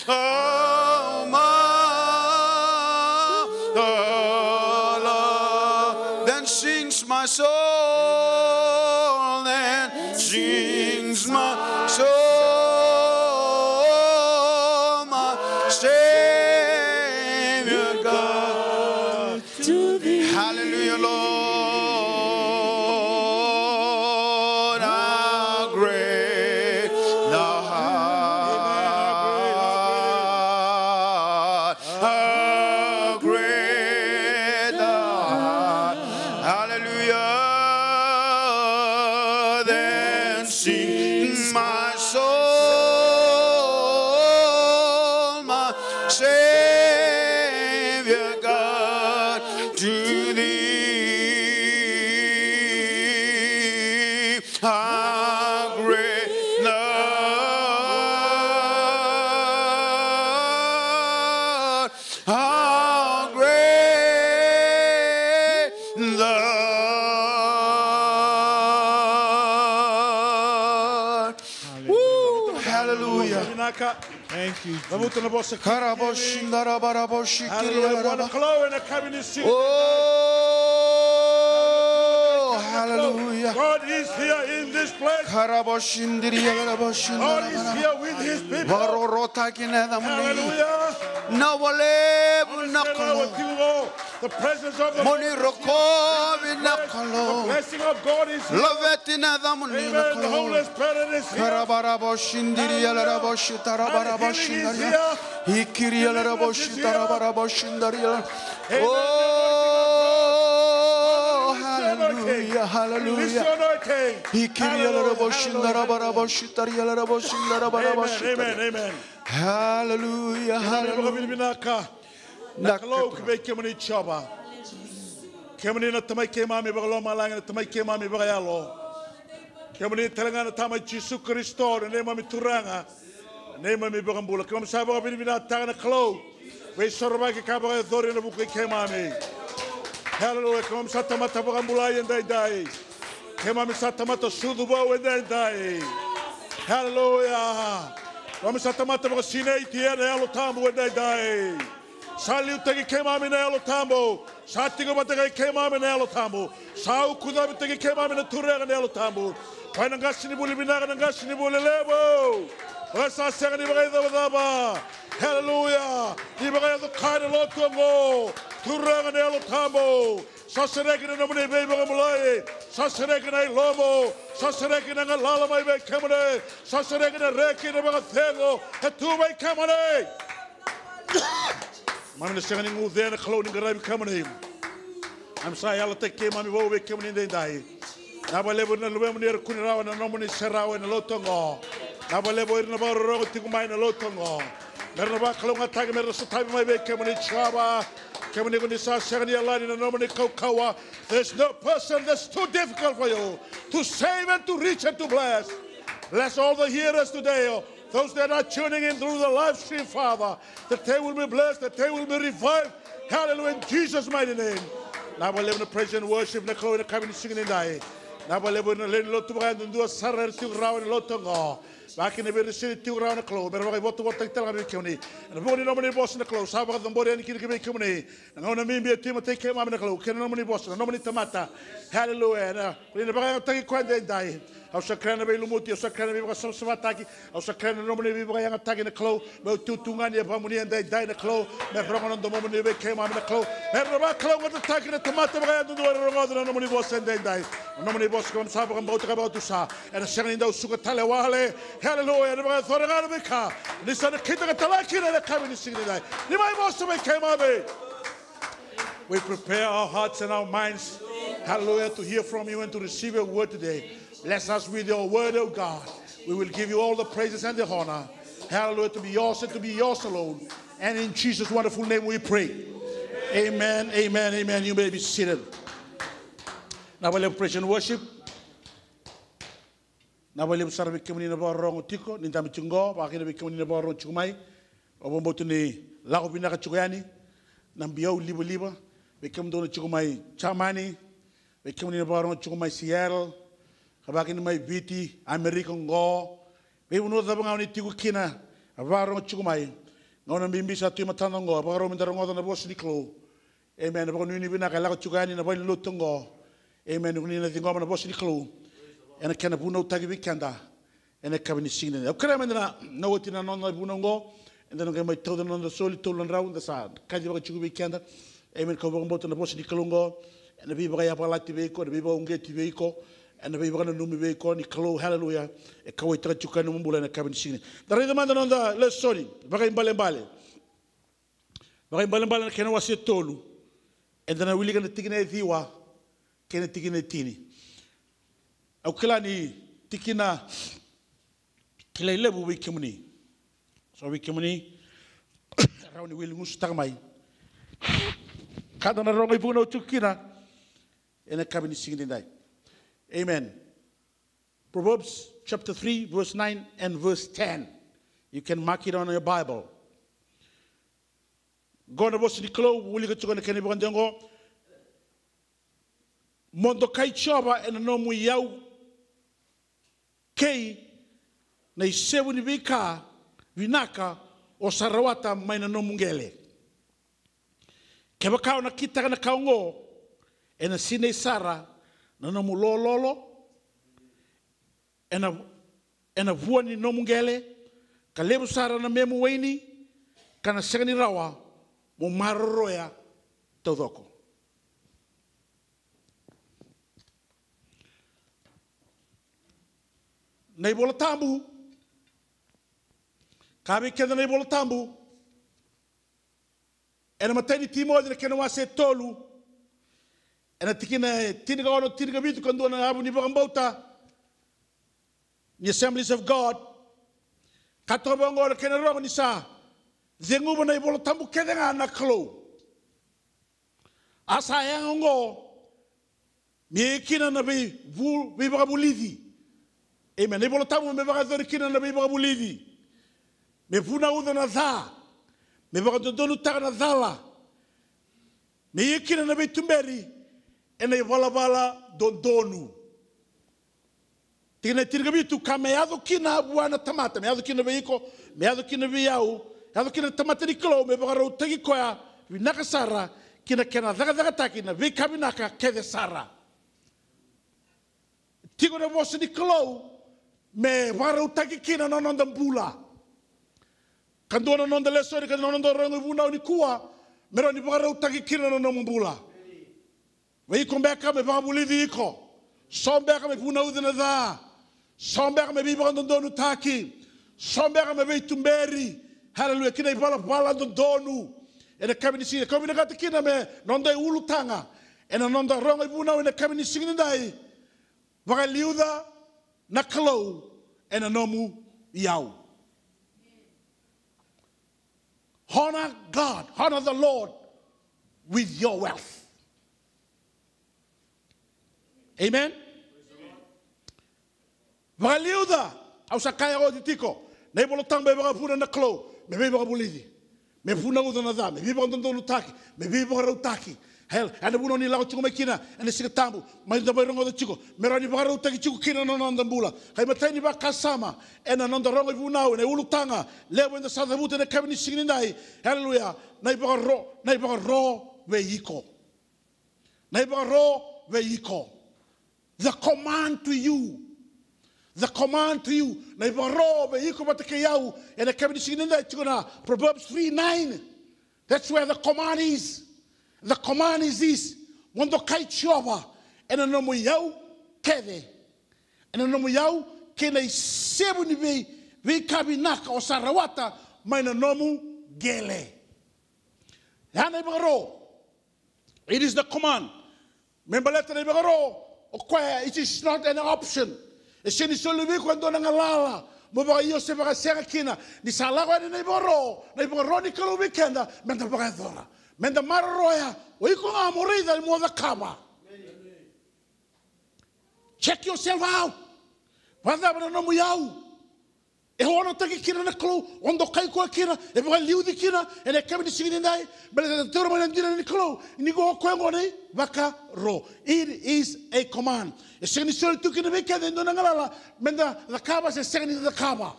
au mata. Then sings my soul, then sings my soul, my Savior God. Hallelujah, Lord. How great thou art. How great thou art. Hallelujah. Then sings my soul, my Savior God, to thee. How great thou art, how great thou art. Woo, hallelujah. Vinaka. Thank you, Jesus. Cavuta na vosa. Karaboshi, ndaraboshi, Hallelujah. Vua na Kalou ena yakavi ni siga. Oh, hallelujah. God is here in this place. Karaboshi, ndiriya, karaboshi, God is here with his people. Vakarorotaki na yacamuni. Hallelujah. Vinaka vakalevu na Kalou. The presence of the Lord is here. Mo ni rokovi na Kalou. The blessing of God is here. Laveti na yacamuni na Kalou. Amen. The Holy Spirit is here. Karabarabo shindiri yalarabo shitarabarabo shindari. And healing is here. Ikiri yalarabo shitarabarabo shindari. Deliverance is here. Amen. Oh, hallelujah, hallelujah. Release your anointing. Ikiri yalarabo shindarabarabo shitari yalarabo shindarabarabo shitari. Amen, amen, amen. Hallelujah, hallelujah. Vinaka. Na Kalou ki vei kemuni Jiova. Kemuni na Tamai keimami vakalomalagi, na Tamai keimami vakayalo. Kemuni tale ga na Tama i Jisu Karisito, na neimami Turaga, na neimami iVakabula. Keimami sa vakavinavinakataka na Kalou. Veisorovaki ka vakayacori ena vuku i keimami. Hallelujah. Keimami sa tamata vakabulai edaidai. Keimami sa tamata sucu vou edaidai. Hallelujah. Keimami sa tamata vakasinaiti ena Yalo Tabu edaidai. Sa liutaki keimami na Yalo Tabu. Sa tiko vata kei keimami na Yalo Tabu. Sa ukucavitaki keimami na Turaga na Yalo Tabu. Koya na qasenivuli vinaka, na qasenivuli levu. Koya sa sega ni vakaicavacava. Haleluya. Ni vakayaco ka ena lotu oqo. Turaga na Yalo Tabu. Sa sereki na nomuni veivakabulai. Sa sereki na ilomu. Sa sereki na galala mai vei kemuni. Sa sereki na reki, na vakacegu e tu vei kemuni. Keimami na sega ni guce na Kalou ni qaravi kemuni. Keimami sa yalataki keimami vou vei kemuni edaidai. Vinaka vakalevu ira na luvemuni era kune rawa ena nomuni serau ena lotu oqo. Vinaka vakalevu ira na vakarorogo tiko mai ena lotu oqo. Mera na vakalougatataki, mera na sotavi mai vei kemuni Jiova. Kemuni ko ni sa sega ni yalani na nomuni kaukauwa. There's no person that's too difficult for you to save and to reach and to bless. Bless all the hearers today, oh, those that are tuning in through the live stream, Father, that they will be blessed, that they will be revived. Hallelujah, in Jesus' mighty name. Vinaka vakalevu na praise and worship na Kalou ena yakavi ni siga nidai. Vinaka vakalevu na lewe ni lotu vakayadudua sara era tiko rawa ena lotu oqo. Vakakina vei ira na sega ni tiko rawa na Kalou, mera vakaivotavotaki tale ga vei kemuni. Ena vuku ni nomuni vosa na Kalou, sa vakacabori yani kina ki vei kemuni na gauna bibi e tu e matai keimami na Kalou, kei na nomuni vosa, na nomuni tamata. Haleluya. Ena, ni na vakayagataki koya edaidai. Au sa kerea na veilumuti, au sa kerea na veivakasavasavataki, au sa kerea na nomuni veivakayagataki na Kalou, meu tutugani e vamuni edaidai na Kalou, me rogo na domomuni vei keimami na Kalou. Era na vakalougatataki na tamata vakayadudua era rogoca na nomuni vosa edaidai. Na nomuni vosa keimami sa vakabauta ka vakatusa. Ena sega ni dau suka tale wale. Haleluya. Ena vakayacora ga na veika ni sa nakita ka tala kina ena yakavi ni siga nidai. Ni mai vosa vei keimami. We prepare our hearts and our minds, hallelujah, to hear from you and to receive your word today. Bless us with your word, O God. We will give you all the praises and the honor. Hallelujah, to be yours and to be yours alone. And in Jesus' wonderful name we pray. Amen, amen, amen. You may be seated. Vinaka vakalevu praise and worship. Vinaka vakalevu sara vei kemuni na vakarorogo tiko, ni dabe tiko qo, vakakina vei kemuni na vakarorogo tiko mai. Au vakabauta ni lako vinaka tiko yani na biau livaliva, Vei kemudou na tiko mai Jamani, vei kemuni na vakarorogo tiko mai Seattle, ka vakakina mai Viti, Amerika oqo, veivanua cava ga o ni tiko kina, a vakarorogo tiko mai. Gauna bibi sa tu e matada oqo, vakarau meda rogoca na vosa ni Kalou. Amen. Vakanuinui vinaka e lako tiko yani na valenilotu oqo. Amen. Ni na ciqoma na vosa ni Kalou ena kena vunautaki vei keda ena yakavi ni siga nikua. Au kerea meda na, na oti na noda vunau oqo, eda na qai mai tauca na noda soli tolu na drau, da sa kacivaka tiko vei keda. Amen. Kau vakabauta na vosa ni Kalou oqo ena veivakayavalati vei iko, ena veivakauqeti vei iko, ena veivakananumi vei iko ni Kalou, haleluya, e kauwaitaka tiko na nomu bula ena yakavi ni siga nikua. Da raica mada na noda lesoni vakaibalebale. Vakaibalebale na kena wase tolu. Eda na wilika na tikina e ciwa kei na tikina e tini. Au kila ni tikina kilai levu vei kemuni. So vei kemuni rawa ni wili gusutaka mai ka da na rogo ivunau tiko kina ena yakavi ni siga nikua. Amen. Proverbs chapter three, verse nine and verse ten. You can mark it on your Bible. Qo na vosa ni Kalou, wilika tiko na kena ivakadewa qo. Mo dokai Jiova ena nomu iyau kei na isevu ni veika vinaka o sa rawata mai na nomu qele. Kevaka o na kitaka na ka oqo, ena sinai sara na nomu lololo ena, ena vua ni nomu qele, ka levu sara na memu waini, ka na sega ni rawa mo maroroya taucoko. Na iVola Tabu, ka vei keda na iVola Tabu, ena imatai ni Timoci na kena wase tolu, ena tikina e tinikaono, tinikavitu, ka dua na yavu ni vakabauta ni Assemblies of God. Ka toka vaqo na kena rogo ni sa ceguva na iVola Tabu kece ga na Kalou. A sa yaga oqo me ia kina na veivu-, veivakavulici. Amen. Na iVola Tabu me vakayacori kina na veivakavulici. Me vunauca na ca. Me vakadodonutaka na cala. Me ia kina na veituberi ena ivalavala dodonu. Tikina e tinikavitu, ka me yaco kina vua na tamata, me yaco kina vei iko, me yaco kina vei au, yaco kina na tamata ni Kalou, me vakarautaki koya vinaka sara ki na kena cakacakataki na veika vinaka kece sara. Tiko na vosa ni Kalou me vakarautaki kina na noda bula. Ka dua na noda lesoni, ka dua na noda rogo ivunau nikua, me rawa ni vakarautaki kina na nomu bula. Vei iko beka me vakavulici iko. So beka me vunauci na ca. So beka me veivakadodonutaki. So beka me veituberi. Haleluya. Ki na ivalavala dodonu. Ena yakavi ni siga, kau vinakata kina me noda iulutaga ena noda rogo ivunau ena yakavi ni siga nidai. Vakaliuca na Kalou ena nomu iyau. Honor God, honor the Lord with your wealth. Amen. Vakaliuca, au sa kaya oti tiko, na iVola Tabu e vakavuna na Kalou me veivakavulici, me vunauca na ca, me veivakadodonutaki, me veivakarautaki. Hel, ena vunau ni lako tiko mai kina ena Siga Tabu, mai da mai rogoca tiko, me rawa ni vakarautaki tiko kina na noda bula. Ka imatai ni vakasama ena noda rogo ivunau, ena iulutaga levu eda sa cavuta ena yakavi ni siga nidai. Haleluya. Na ivakaro, na ivakaro vei iko. Na ivakaro vei iko. The command to you. The command to you. Na ivakaro vei iko vata kei au ena yakavi ni siga nidai, tiko na Proverbs three nine. That's where the command is. The command is this. Mo dokai Jiova ena nomu iyau kece. Ena nomu iyau kei na isevu ni vei, veika vinaka o sa rawata mai na nomu qele. Ya na ivakaro. It is the command. Me baleta na ivakaro o koya, it is not an option. E sega ni soli vei iko e dua na galala mo vakaio se vakasega kina. Ni sa lako yani na ivakaro, na ivakaro ni Kalou vei keda, meda vakayacora, meda maroroya. O iko ga mo raica mo cakava. Check yourself out. Vakacava na nomu iyau? E honataki kina na Kalou, o dokai koya kina, e vakaliuci kina ena yakavi ni siga nidai, baleta e taura mai na dina ni Kalou ni ko koya gona ivakaro. It is a command. E sega ni soli tu kina vei keda e dua na galala meda cakava se sega ni cakava.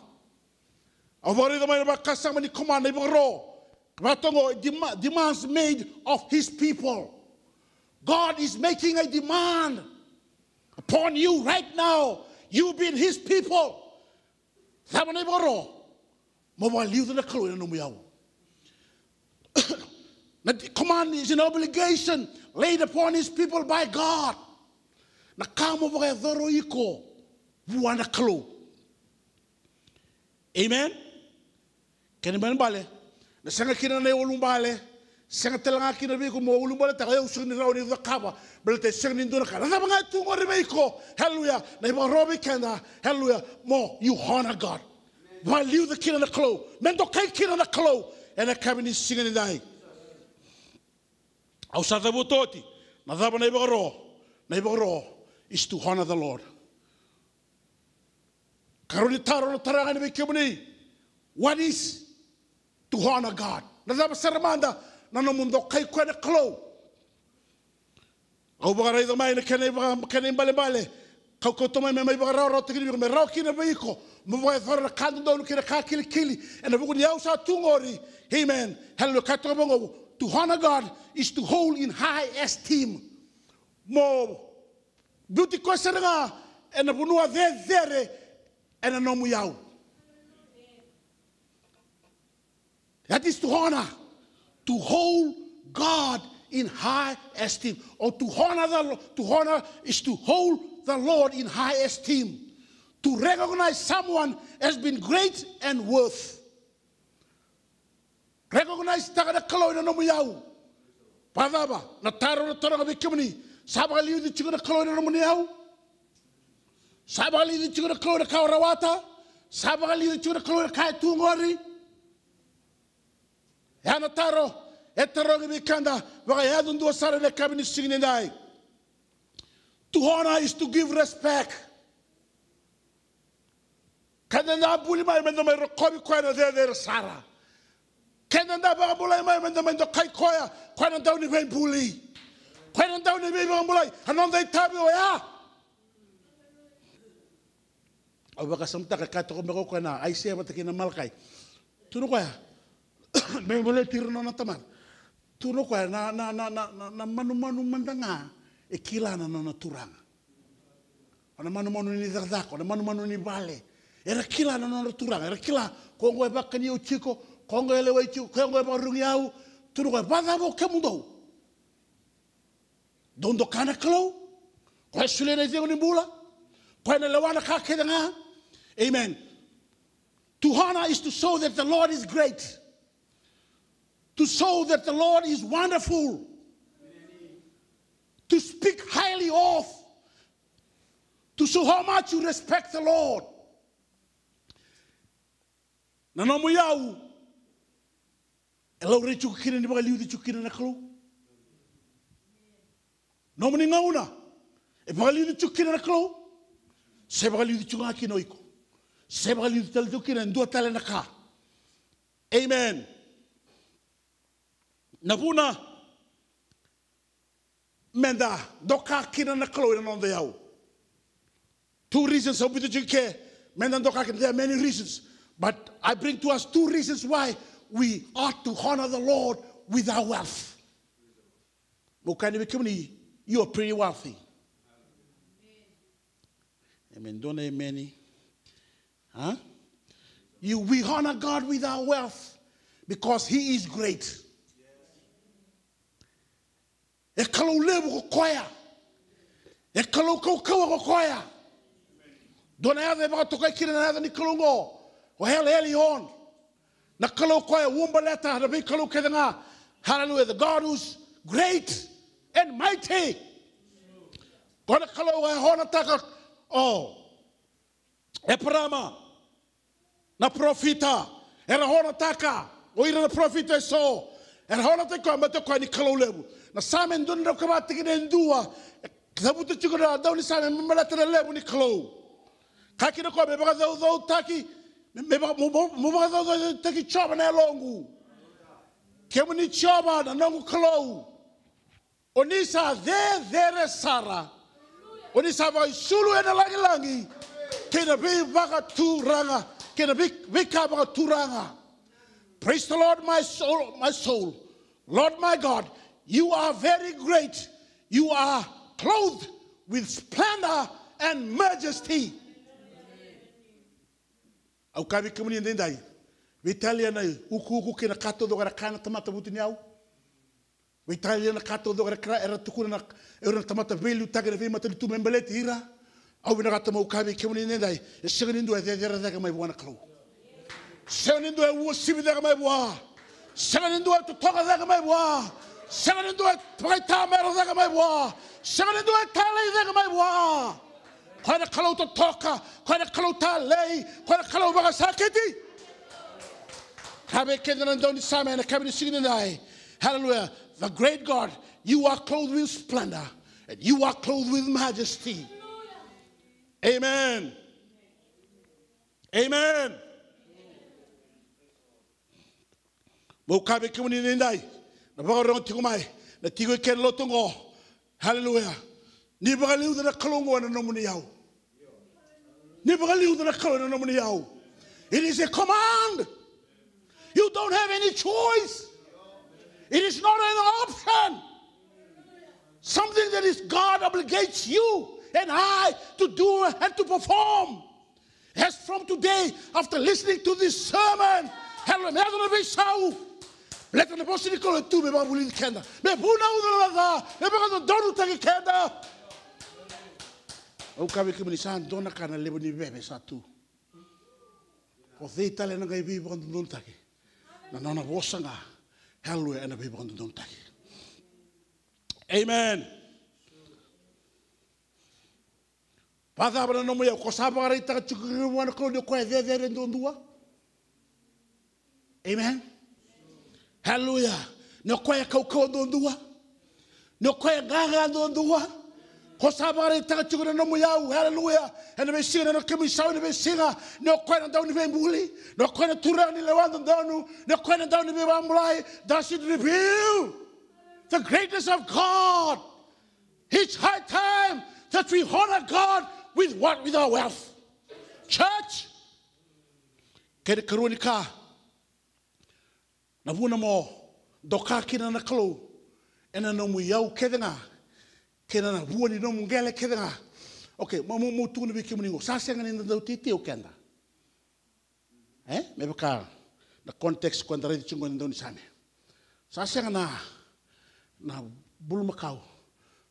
Au vakaraica mai na vakasama ni command, na ivakaro. Vakatogo, dema-, demands made of his people. God is making a demand upon you right now. You being his people. Cava na ivakaro? Mo vakaliuca na Kalou ena nomu iyau. Na di-, command is an obligation laid upon his people by God. Na ka mo vakayacora o iko vua na Kalou. Amen. Kena ibalebale, na sega kina na iulubale, sega tale ga kina vei iko mo ulubaletaka, au sega ni rawa ni cakava, baleta e sega ni dua na ka. Na cava ga e tu qori vei iko, hallelujah, na ivakaro vei keda, hallelujah, mo you honor God. Vakaliuca kina na Kalou, me dokai kina na Kalou ena yakavi ni siga nidai. Au sa cavuta oti na cava na ivakaro, na ivakaro is to honor the Lord. Karua ni taro na taro ga ni vei kemuni. What is to honor God? Na cava sara mada na nomu dokai koya na Kalou? Au vakaraica mai na kena ivaka-, kena ibalebale. Kau kauta mai me mai vakarawarawataki vei iko, me rawa kina vei iko mo vakayacora na ka dodonu kei na ka kilikili ena vuku ni iyau sa tu qori. Amen. Hallelujah. Ka toka vaqo, to honor God is to hold in high esteem. Mo biuti koya sara ga ena vanua cecere ena nomu iyau. That is to honor. To hold God in high esteem. Or to honor the Lo-, to honor is to hold the Lord in high esteem. To recognize someone as being great and worth. Recognize taka na Kalou ena nomu iyau. Vakacava? Na taro na taroga vei kemuni. Sa vakaliuci tiko na Kalou ena nomuni iyau? Sa vakaliuci tiko na Kalou ena ka o rawata? Sa vakaliuci tiko na Kalou ena ka e tu qori? Ya na taro e tarogi vei keda vakayadudua sara ena yakavi ni siga nidai. To honor is to give respect. Keda da buli mai meda mai rokovi koya na cecere sara. Keda da vakabulai mai meda mai dokai koya, koya na dau ni veibuli. Koya na dau ni veivakabulai, a noda itavi oya. Au vakasamataka e kaya toka beka o koya na Aisea vata kei na Malakai. Tukuna o koya me baleti ira na nona tamata. Tukuna o koya na, na, na, na, na, na manumanu mada ga e kila na nona turaga. O na manumanu ni cakacaka, o na manumanu ni vale. Era kila na nodra turaga, era kila ko qo e vakani au tiko, ko qo e lewai tiko, ko qo e vakarurugi au. Tukuna o koya, vakacava o kemudou? Dou doka na Kalou. Koya e solia na icegu ni bula. Koya na lewa na ka kece ga. Amen. To honor is to show that the Lord is great. To show that the Lord is wonderful. To speak highly of. To show how much you respect the Lord. Na nomu iyau e laurai tiko kina ni vakaliuci tiko kina na Kalou. Nomuni gauna e vakaliuci tiko kina na Kalou, se vakaliuci tiko ga kina o iko, se vakaliuci tale tiko kina e dua tale na ka. Amen. Na vuna meda doka kina na Kalou ena noda iyau. Two reasons au biuta tiko ke meda doka kina. There are many reasons, but I bring to us two reasons why we ought to honor the Lord with our wealth. Meu kaya vei kemuni, you are pretty wealthy. Amen. Dua na emeni. Huh? You, we honor God with our wealth because he is great. E Kalou levu ko koya. E Kalou kaukauwa ko koya. Dua na yaca e vakatokai kina na yaca ni Kalou qo, o El Elyon. Na Kalou koya e uabaleta na veikalou kece ga. Hallelujah. The God who's great and mighty. Ko na Kalou e honataka o Eparama, na parofita, era honataka o ira na parofita eso. Era honataki koya baleta o koya ni Kalou levu. Na Same e dua na drau ka va tikina e dua, e cavuta tiko na daunisame me baleta na levu ni Kalou. Kaya kina o koya me vakacaucautaki, Me vaka, mo, mo, mo vakacaucautaki Jiova na yaloqu. Kemuni Jiova na noqu Kalou. O ni sa cecere sara. O ni sa vakaisulu ena lagilagi kei na veivakaturaga, kei na vei, veika vakaturaga. Praise the Lord, my soul, my soul. Lord my God, you are very great. You are clothed with splendor and majesty. Au kaya vei kemuni edaidai, veitalia na ukuuku kei na ka taucoko era kaya na tamata vutuniyau. Veitalia na ka taucoko era kila, era tukuna na, era na tamata veiliutaki ena veimatanitu me baleti ira. Au vinakata meu kaya vei kemuni edaidai, e sega ni dua e cecere cake mai vua na Kalou. Sega ni dua e uasivi cake mai vua. Sega ni dua e totoka cake mai vua. Sega ni dua e vakaitamera cake mai vua. Sega ni dua e talei cake mai vua. Koya na Kalou totoka, koya na Kalou talei, koya na Kalou vakasakiti. Kaya vei keda na daunisame ena yakavi ni siga nidai. Hallelujah. The great God, you are clothed with splendor and you are clothed with majesty. Amen. Amen. Meu kaya vei kemuni edaidai, na vakarorogo tiko mai, na tiko eke ena lotu oqo. Hallelujah. Ni vakaliuca na Kalou oqo ena nomuni iyau. Ni vakaliuca na Kalou ena nomuni iyau. It is a command. You don't have any choice. It is not an option. Something that is God obligates you and I to do and to perform. As from today, after listening to this sermon, hallelujah, me yaco na veisau. Baleta na vosa ni Kalou e tu me vakavulici keda, me vunauca na ca, me vakadodonutaki keda. Au kaya vei kemuni, sa dua na ka na levu ni veve sa tu. O cei tale ena qai veivakadodonutaki? Na nona vosa ga, hallelujah, ena veivakadodonutaki. Amen. Vakacava na nomu iyau? Ko sa vakaraitaka tiko vua na Kalou ni o koya e cecere duadua? Amen. Hallelujah. Ni o koya e kaukauwa duadua? Ni o koya e gaga duadua? Ko sa vakaraitaka tiko na nomu iyau, hallelujah, ena veisiga, na kemu isau ena veisiga, ni o koya na dauniveibuli, ni o koya na turaga ni lewa dodonu, ni o koya na dauniveivakabulai? Does it reveal the greatness of God? It's high time that we honor God with what? With our wealth. Church, kena ikarua ni ka, na vuna mo doka kina na Kalou ena nomu iyau kece ga, kei na vua ni nomu qele kece ga. Okay, mo, mo, mo tukuna vei kemuni qo, sa sega ni da dau teitei o keda. E? Me vaka na context ko da raica tiko qo ena daunisame. Sa sega na, na bulumakau.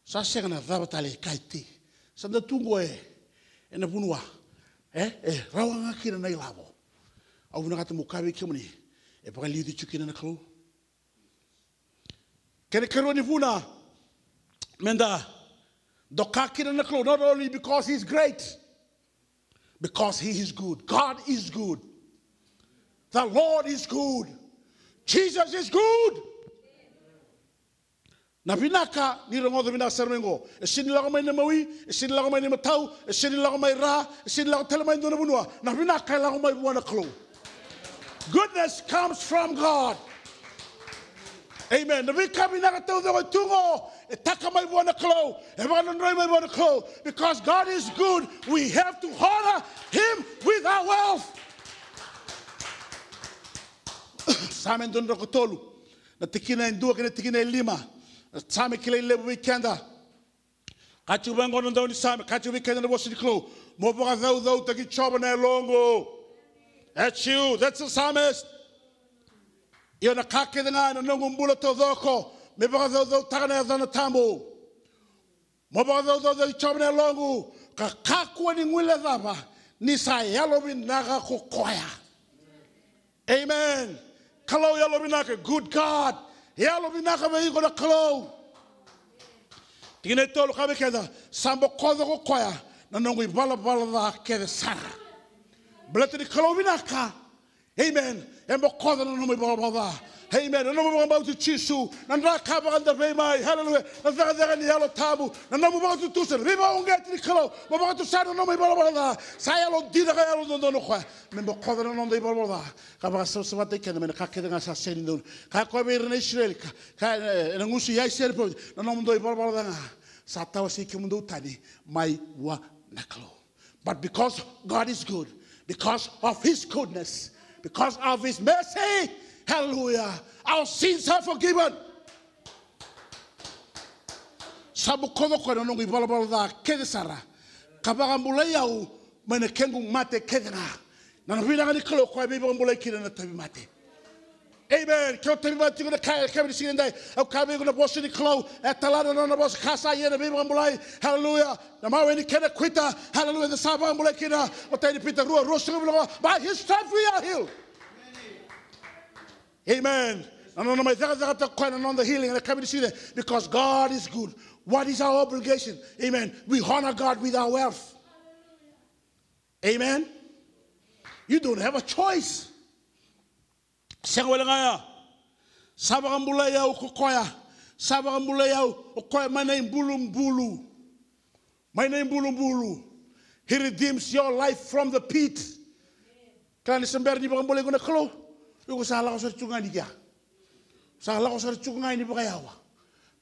Sa sega na cava tale e kai tei. Sa da tu qo e, ena vanua. E? E rawa ga kina na ilavo. Au vinakata meu kaya vei kemuni, e vakaliuci tiko kina na Kalou. Kena ikarua ni vuna meda doka kina na Kalou, not only because he is great, because he is good. God is good. The Lord is good. Jesus is good. Na vinaka, ni rogoca vinaka sara mai qo. E sega ni lako mai na mawi, e sega ni lako mai na imatau, e sega ni lako mai ra, e sega ni lako tale mai dua na vanua. Na vinaka e lako mai vua na Kalou. Goodness comes from God. Amen. Na veika vinaka taucoko e tu qo, e taka mai vua na Kalou, e vakadrodroi mai vua na Kalou. Because God is good, we have to honor him with our wealth. Same dua na drau ka tolu, na tikina e dua kei na tikina e lima. Na Same kilai levu vei keda. Kaya tiko vei qo na daunisame, kaya tiko vei keda na vosa ni Kalou, mo vakacaucautaki Jiova na yaloqu. That's you, that's the psalmist. Io, na ka kece ga ena noqu bula taucoko, me vakacaucautaka na yacana tabu. Mo vakacaucautaki Jiova na yaloqu, ka kakua ni guilecava, ni sa yalovinaka ko koya. Amen. Kalou yalovinaka, good God. Yalovinaka vei iko na Kalou. Tikina e tolu, kaya vei keda, sa bokoca ko koya na noqu ivalavala ca kece sara. Baleta ni Kalou vinaka. Amen. E bokoca na nomu ivalavala ca. Amen. Na nomu vakabauti Jisu, na dra ka vakadavei mai. Hallelujah. Na cakacaka ni Yalo Tabu, na nomu vakatutusa, na veivakauqeti ni Kalou, mo vakatusa na nomu ivalavala ca. Sa yalodina ka yalododonu o koya me bokoca na noda ivalavala ca, ka vakasavasavataki keda mai na ka kece ga sa sega ni dodonu. Kaya o koya vei ira na Isireli, ka, ka, e, ena gusu i Aisea, na nomudou ivalavala ca ga sa tawasei kemudou tani mai vua na Kalou. But because God is good, because of his goodness, because of his mercy, hallelujah, our sins are forgiven. Sa bokoca o koya na noqu ivalavala ca kece sara, ka vakabulai au mai na kequ mate kece ga. Na vinaka ni Kalou o koya e veivakabulai kina na tauvimate. Amen. Ke o tauvimate tiko ena ka, ena yakavi ni siga edai, au kaya vei iko na vosa ni Kalou, e tala na nona vosa, ka sa ia na veivakabulai. Hallelujah. Na mawe ni kena kuita. Hallelujah. Eda sa vakabulai kina. Matai ni Pita rua, ruasagavulu ka va. By his stripes we are healed. Amen. Na nona mai cakacakataka o koya na noda healing ena yakavi ni siga edai. Because God is good. What is our obligation? Amen. We honor God with our wealth. Amen. You don't have a choice. Sega wale ga ya. Sa vakabulai au ko koya. Sa vakabulai au o koya mai na ibulubulu. Mai na ibulubulu. He redeems your life from the pit. Kila ni se bera ni vakabulai iko na Kalou, iko sa lako sara tu ga ni kea. Sa lako sara tu ga ni vakayawa.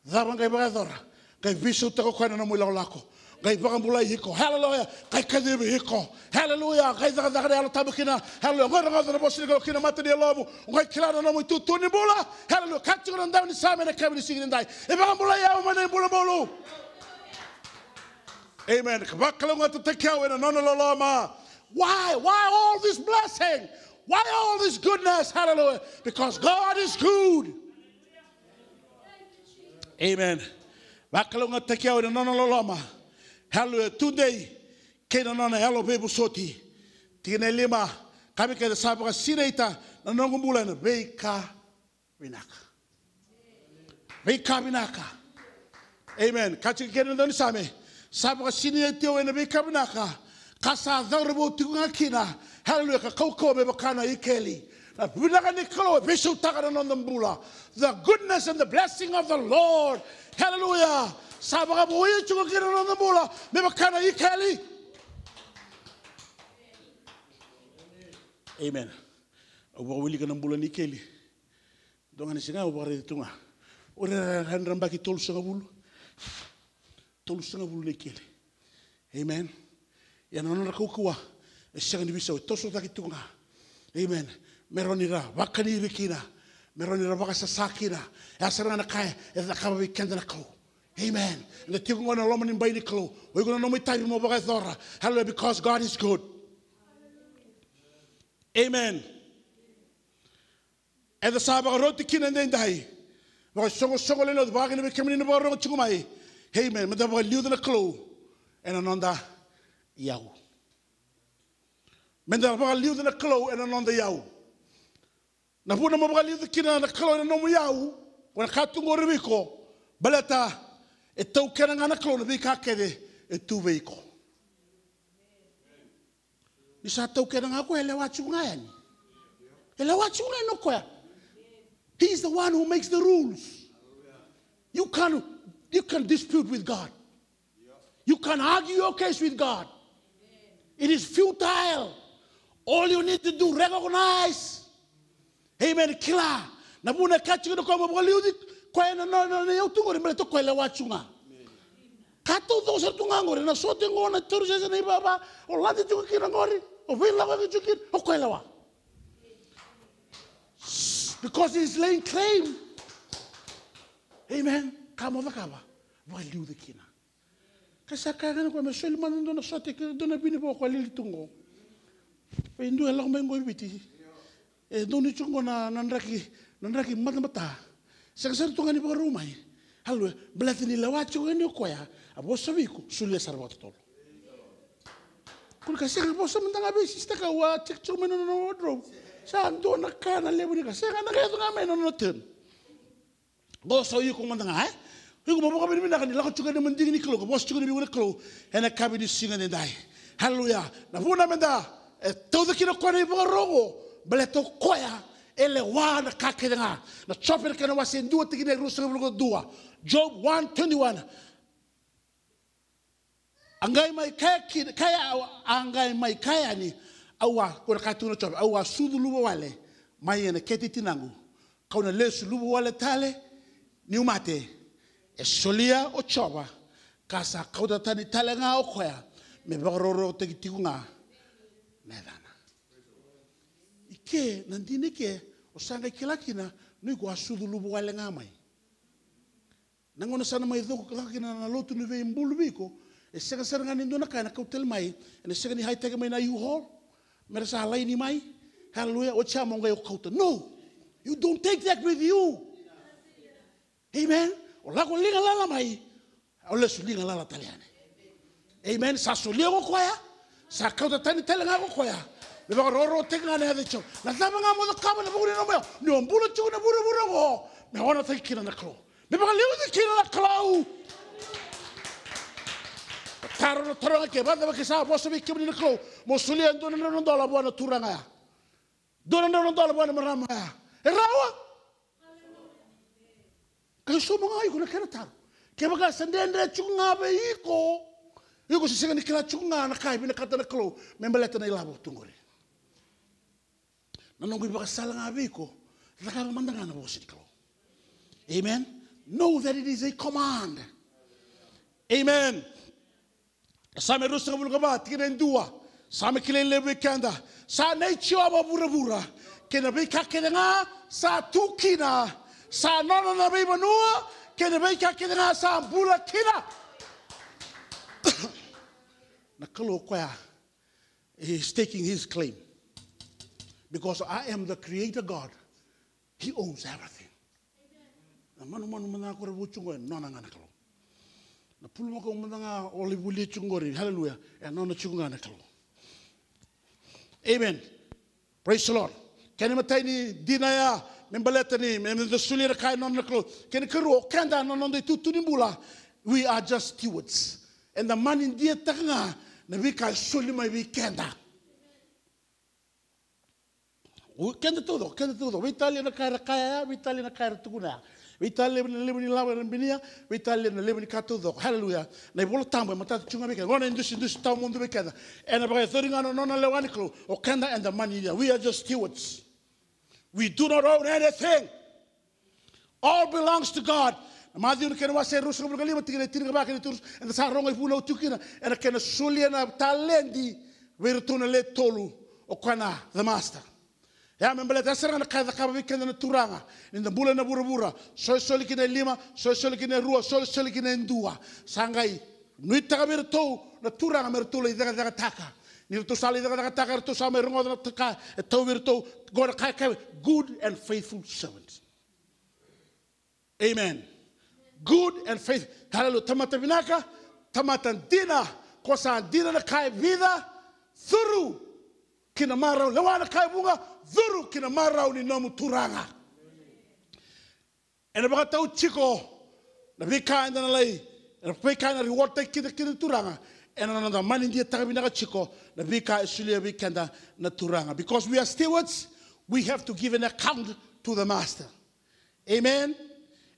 Cava qai vakayacora? Qai veisautaka o koya na nomu ilakolako. Qai vakabulai iko. Hallelujah. Qai kacivi iko. Hallelujah. Qai cakacaka na Yalo Tabu kina. Hallelujah. Qai rogoca na vosa ni Kalou kina mata ni yalomu. Qai kila na nomu itutu ni bula. Hallelujah. Ka tiko na dau ni Same ena yakavi ni siga edai. E vakabulai au mai na ibulubulu. Amen. Ka vakalougatataki au ena nona loloma. Why? Why all this blessing? Why all this goodness? Hallelujah. Because God is good. Amen. Vakalougatataki au ena nona loloma. Hallelujah. Tudei kei na nona yalo veivosoti. Tikina e lima. Ka vei keda sa vakasinaita na noqu bula ena veika vinaka. Veika vinaka. Amen. Ka tiko kina na daunisame. Sa vakasinaiti au ena veika vinaka. Ka sa cauravou tiko ga kina. Hallelujah. Ka kaukauwa me vaka na ikeli. Na vinaka ni Kalou e veisautaka na noda bula. The goodness and the blessing of the Lord. Hallelujah. Sa vakavouya tiko kina na noda bula me vaka na ikeli. Amen. Au vakawilika na bula ni ikeli. Dua ga na siga au vakaraica tu ga. O ira era yabaki tolusagavulu. Tolusagavulu na ikeli. Amen. Ia na nodra kaukauwa e sega ni veisau, e toso cake tu ga. Amen. Me rawa ni ra vakani ira kina. Me rawa ni ra vakasasa kina. E a sara ga na ka e cakava vei keda na Kalou. Amen. Eda tiko qo ena loma ni bai ni Kalou. O iko na nomu itavi mo vakayacora. Hallelujah, because God is good. Amen. Eda sa vakaroti kina edaidai. Vakasoqosoqo lewe ni lotu, vaka kina vei kemuni na vakarorogo tiko mai. Amen. Meda vakaliuca na Kalou ena noda iyau. Meda vakaliuca na Kalou ena noda iyau. Na vuna mo vakaliuca kina na Kalou ena nomu iyau, ko na ka tu qori vei iko, baleta e taukena ga na Kalou na veika kece e tu vei iko. Ni sa taukena ga o koya, e lewa tiko ga yani. E lewa tiko ga yani o koya. He is the one who makes the rules. You can't, you can't dispute with God. You can't argue your case with God. It is futile. All you need to do, recognize. Amen. Kila. Na vuna e kaya tiko na koya mo vakaliuci koya na, na, na, na iyau tu qori, baleta o koya e lewa tiko ga. Ka taucoko sara tu ga qori, na sote qo, na tauri sese, na ivava, o lade tiko kina qori, o veilakoyaki tiko kina, o koya e lewa. Because he is laying claim. Amen. Ka mo cakava, vakaliuci kina. Ka sa kaya ga na koya me soli mada dua na sote kei dua na vinivo ko a lili tu qo. Vei dua e lako mai qo i Viti. E donu tiko qo na, na draki, na draki matamata. Sega sara tu ga ni vakarau mai. Hallelujah. Baleta ni lewa tiko yani o koya. A vosa vei iko, solia sara vakatotolo. Ko ni ka sega, vosa mada ga vei sister ka ua check tiko mai na nona wardrobe. Sa dua na ka na levu ni ka. Sega, na ka yaco ga mai na nona turn. Qo sa o iko mada ga, e? O iko mo vakavinavinaka ni lako tiko ena madigi ni Kalou, ka vosa tiko vei iko na Kalou ena yakavi ni siga edaidai. Haleluya. Na vuna meda, e, tauca kina o koya na ivakaro oqo, baleta o koya E lewa na ka kece ga. Na Jope na kena wase e dua tikina e ruasagavulu ka dua. Job one twenty-one. A qai mai kaya kina, kaya, a qai mai kaya yani, au a, ko na ka tukuna o Jope, au a sucu luvawale mai ena kete i tinaqu, kau na lesu luvawale tale niu mate. E solia o Jiova, ka sa kauta tani tale ga o koya, me vakarokorokotaki tiko ga na yacana. I ke, na dina i ke, o sa qai kila kina, ni ko a sucu luvawale ga mai. Na gauna sa na mai coko, caka kina na lotu ni veibulu vei iko, e sega sara ga ni dua na ka ena kau tale mai, ena sega ni haitaki mai na U-Haul, mera sa laini mai. Hallelujah, oti ya mo qai o kauta. No, you don't take that with you. Amen. O lako liga lala mai, o lesu liga lala tale yani. Amen. Sa solia ko koya, sa kauta tani tale ga ko koya. Me vakarokorokotaki ga na yaca i Jiova. Na cava ga mo cakava na vuku ni nomu yau, ni o bula tiko na vuravura oqo, me onataki kina na Kalou. Me vakaliuci kina na Kalou. Taro na taroga ke, vakacava ke sa vosa vei kemuni na Kalou mo solia e dua na drau na dola vua na turaga ya, dua na drau na dola vua na marama ya? E rawa? Qai sauma ga iko na kena taro. Kevaka sa dredre tiko ga vei iko, iko se sega ni kila tiko ga na ka e vinakata na Kalou me baleta na ilavo tu qori. Na noqu ivakasala ga vei iko, cakava mada ga na vosa ni Kalou. Amen. Know that it is a command. Amen. Same ruasagavulu ka va, tikina e dua. Same kilai levu vei keda. Sa nei Jiova vuravura kei na veika kece ga sa tu kina. Sa nona na veivanua kei na veika kece ga sa bula kina. Na Kalou koya, he is staking his claim. Because I am the creator God. He owns everything. Na manumanu mada ga ko ra vucu qo, e nona ga na Kalou. Na pulumakau mada ga o lai volia tiko qori, hallelujah, e nona tiko ga na Kalou. Amen. Praise the Lord. Kena imatai ni dina ya, me baleta ni, me, me da solia na ka e nona na Kalou. Kena ikarua, o keda na noda itutu ni bula, we are just stewards. Eda manidiataka ga na veika e soli mai vei keda. O keda taucoko, keda taucoko. Veitalia na ka era kaya ya, veitalia na ka era tukuna ya. Veitalia na levu ni lavo era binia, veitalia na levu ni ka taucoko. Hallelujah. Na iVola Tabu e matata tu ga vei keda. Qo na idusidusi tawamudu vei keda. Ena vakayacori ga na nona lewa ni Kalou. O keda eda manidia. We are just stewards. We do not own anything. All belongs to God. Na Maciu na kena wase e ruasagavulu ka lima, tikina e tinikava kei na tinikarua, eda sa rogo ivunau tiko kina ena kena solia na taledi vei iratou na le tolu, o koya na the master. Ia me baleta ya sara ga na ka e cakava vei keda na Turaga, ni da bula ena vuravura, solisoli ki na lima, solisoli ki na rua, solisoli ki na dua. Sa qai nuitaka vei iratou na Turaga me ratou lai cakacakataka. Ni ratou sa lai cakacakataka, ratou sa mai rogoca na ka e tau vei iratou, qo na ka e kaya, good and faithful servant. Amen. Good and faith. Hallelujah. Tamata vinaka, tamata dina, ko sa dina na ka e vica, curu ki na marau, lewa na ka e vuqa, curu ki na marau ni nomu Turaga. Ena vakatau tiko na veika eda na lai, na veika ena reward-taki keda kina na Turaga, ena noda manidiataka vinaka tiko na veika e solia vei keda na Turaga. Because we are stewards, we have to give an account to the master. Amen.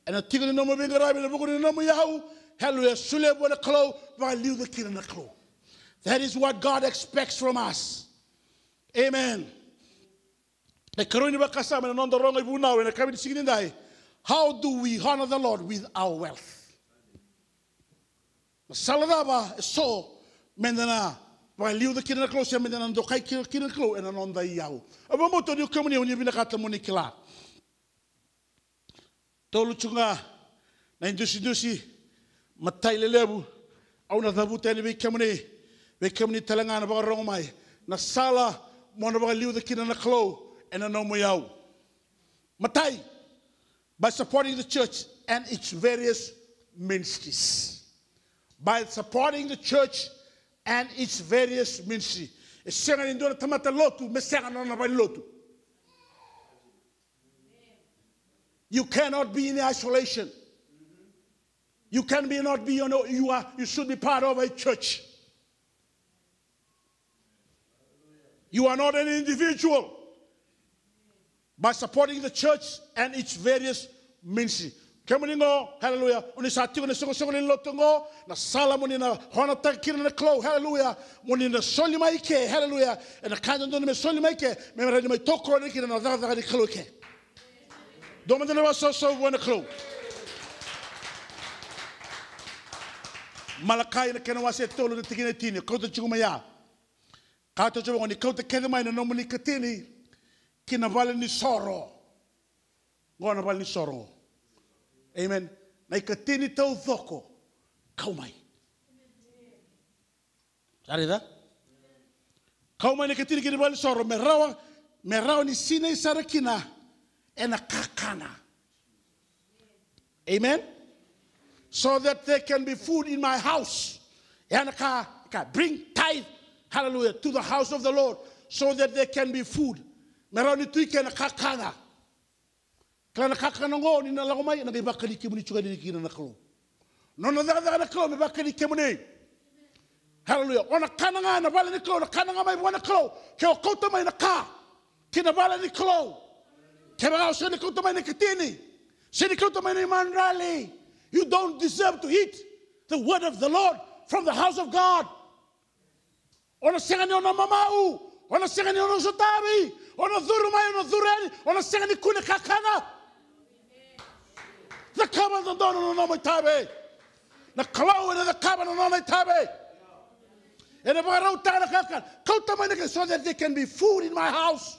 Ena tiko ni nomu veiqaravi, ena vuku ni nomu iyau, hallelujah, solia vua na Kalou, vakaliuca kina na Kalou. That is what God expects from us. Amen. E karua ni vakasama ena noda rogo ivunau ena yakavi ni siga nidai. How do we honor the Lord with our wealth? Na sala cava eso meda na vakaliuca kina na Kalou se meda na dokai kina, kina na Kalou ena noda iyau? Au vakabauta ni o kemuni o ni vinakata mo ni kila. Tolu tiko ga na idusidusi, matai lelevu, au na cavuta yani vei kemuni, vei kemuni tale ga na vakarogo mai, na sala mo na vakaliuca kina na Kalou ena nomu iyau. Matai, by supporting the church and its various ministries. By supporting the church and its various ministry. E sega ni dua na tamata lotu me sega na nona valenilotu. You cannot be in isolation. You can be not be, you know, you are, you should be part of a church. You are not an individual. by supporting the church and its various ministry. Kemuni qo, hallelujah, o ni sa tiko na soqosoqo ni lotu qo, na sala mo ni na honataka kina na Kalou, hallelujah, mo ni na soli mai ke, hallelujah, ena ka dodonu me soli mai ke, me rawa ni mai tokoni kina na cakacaka ni Kalou ke. Dua mada na vakasausau vua na Kalou. Malakai na kena wase tolu na tikina e tini, kauta tiko mai ya. Ka tau tiko ni kauta kece mai na nomuni katini ki na vale ni soro. Qo na vale ni soro qo. Amen. Na ikatini taucoko, kau mai. Sa raica? Kau mai na ikatini ki na vale ni soro, me rawa, me rawa ni sinai sara kina ena kakana. Amen. So that there can be food in my house. Ena ka, ka bring tithe, hallelujah, to the house of the Lord, so that there can be food. Me rawa ni tu i ke na kakana. Kila na kakana qo ni na lako mai, ena qai vakani kemuni tiko yani kina na Kalou. Nona cakacaka na Kalou me vakani kemuni. Hallelujah. O na kana ga na vale ni Kalou, na kana ga mai vua na Kalou. Ke o kauta mai na ka ki na vale ni Kalou. Kevaka o sega ni kauta mai na ikatini, sega ni kauta mai na imadrali, you don't deserve to eat the word of the Lord from the house of God. O na sega ni o na mamau, o na sega ni o na sotavi, o na curu mai, o na curu yani, o na sega ni kune kakana. Cakava dodonu na nomu itavi. Na Kalou ena cakava na nona itavi. Ena vakarautaka na kakana. Kauta mai na ka, so that there can be food in my house.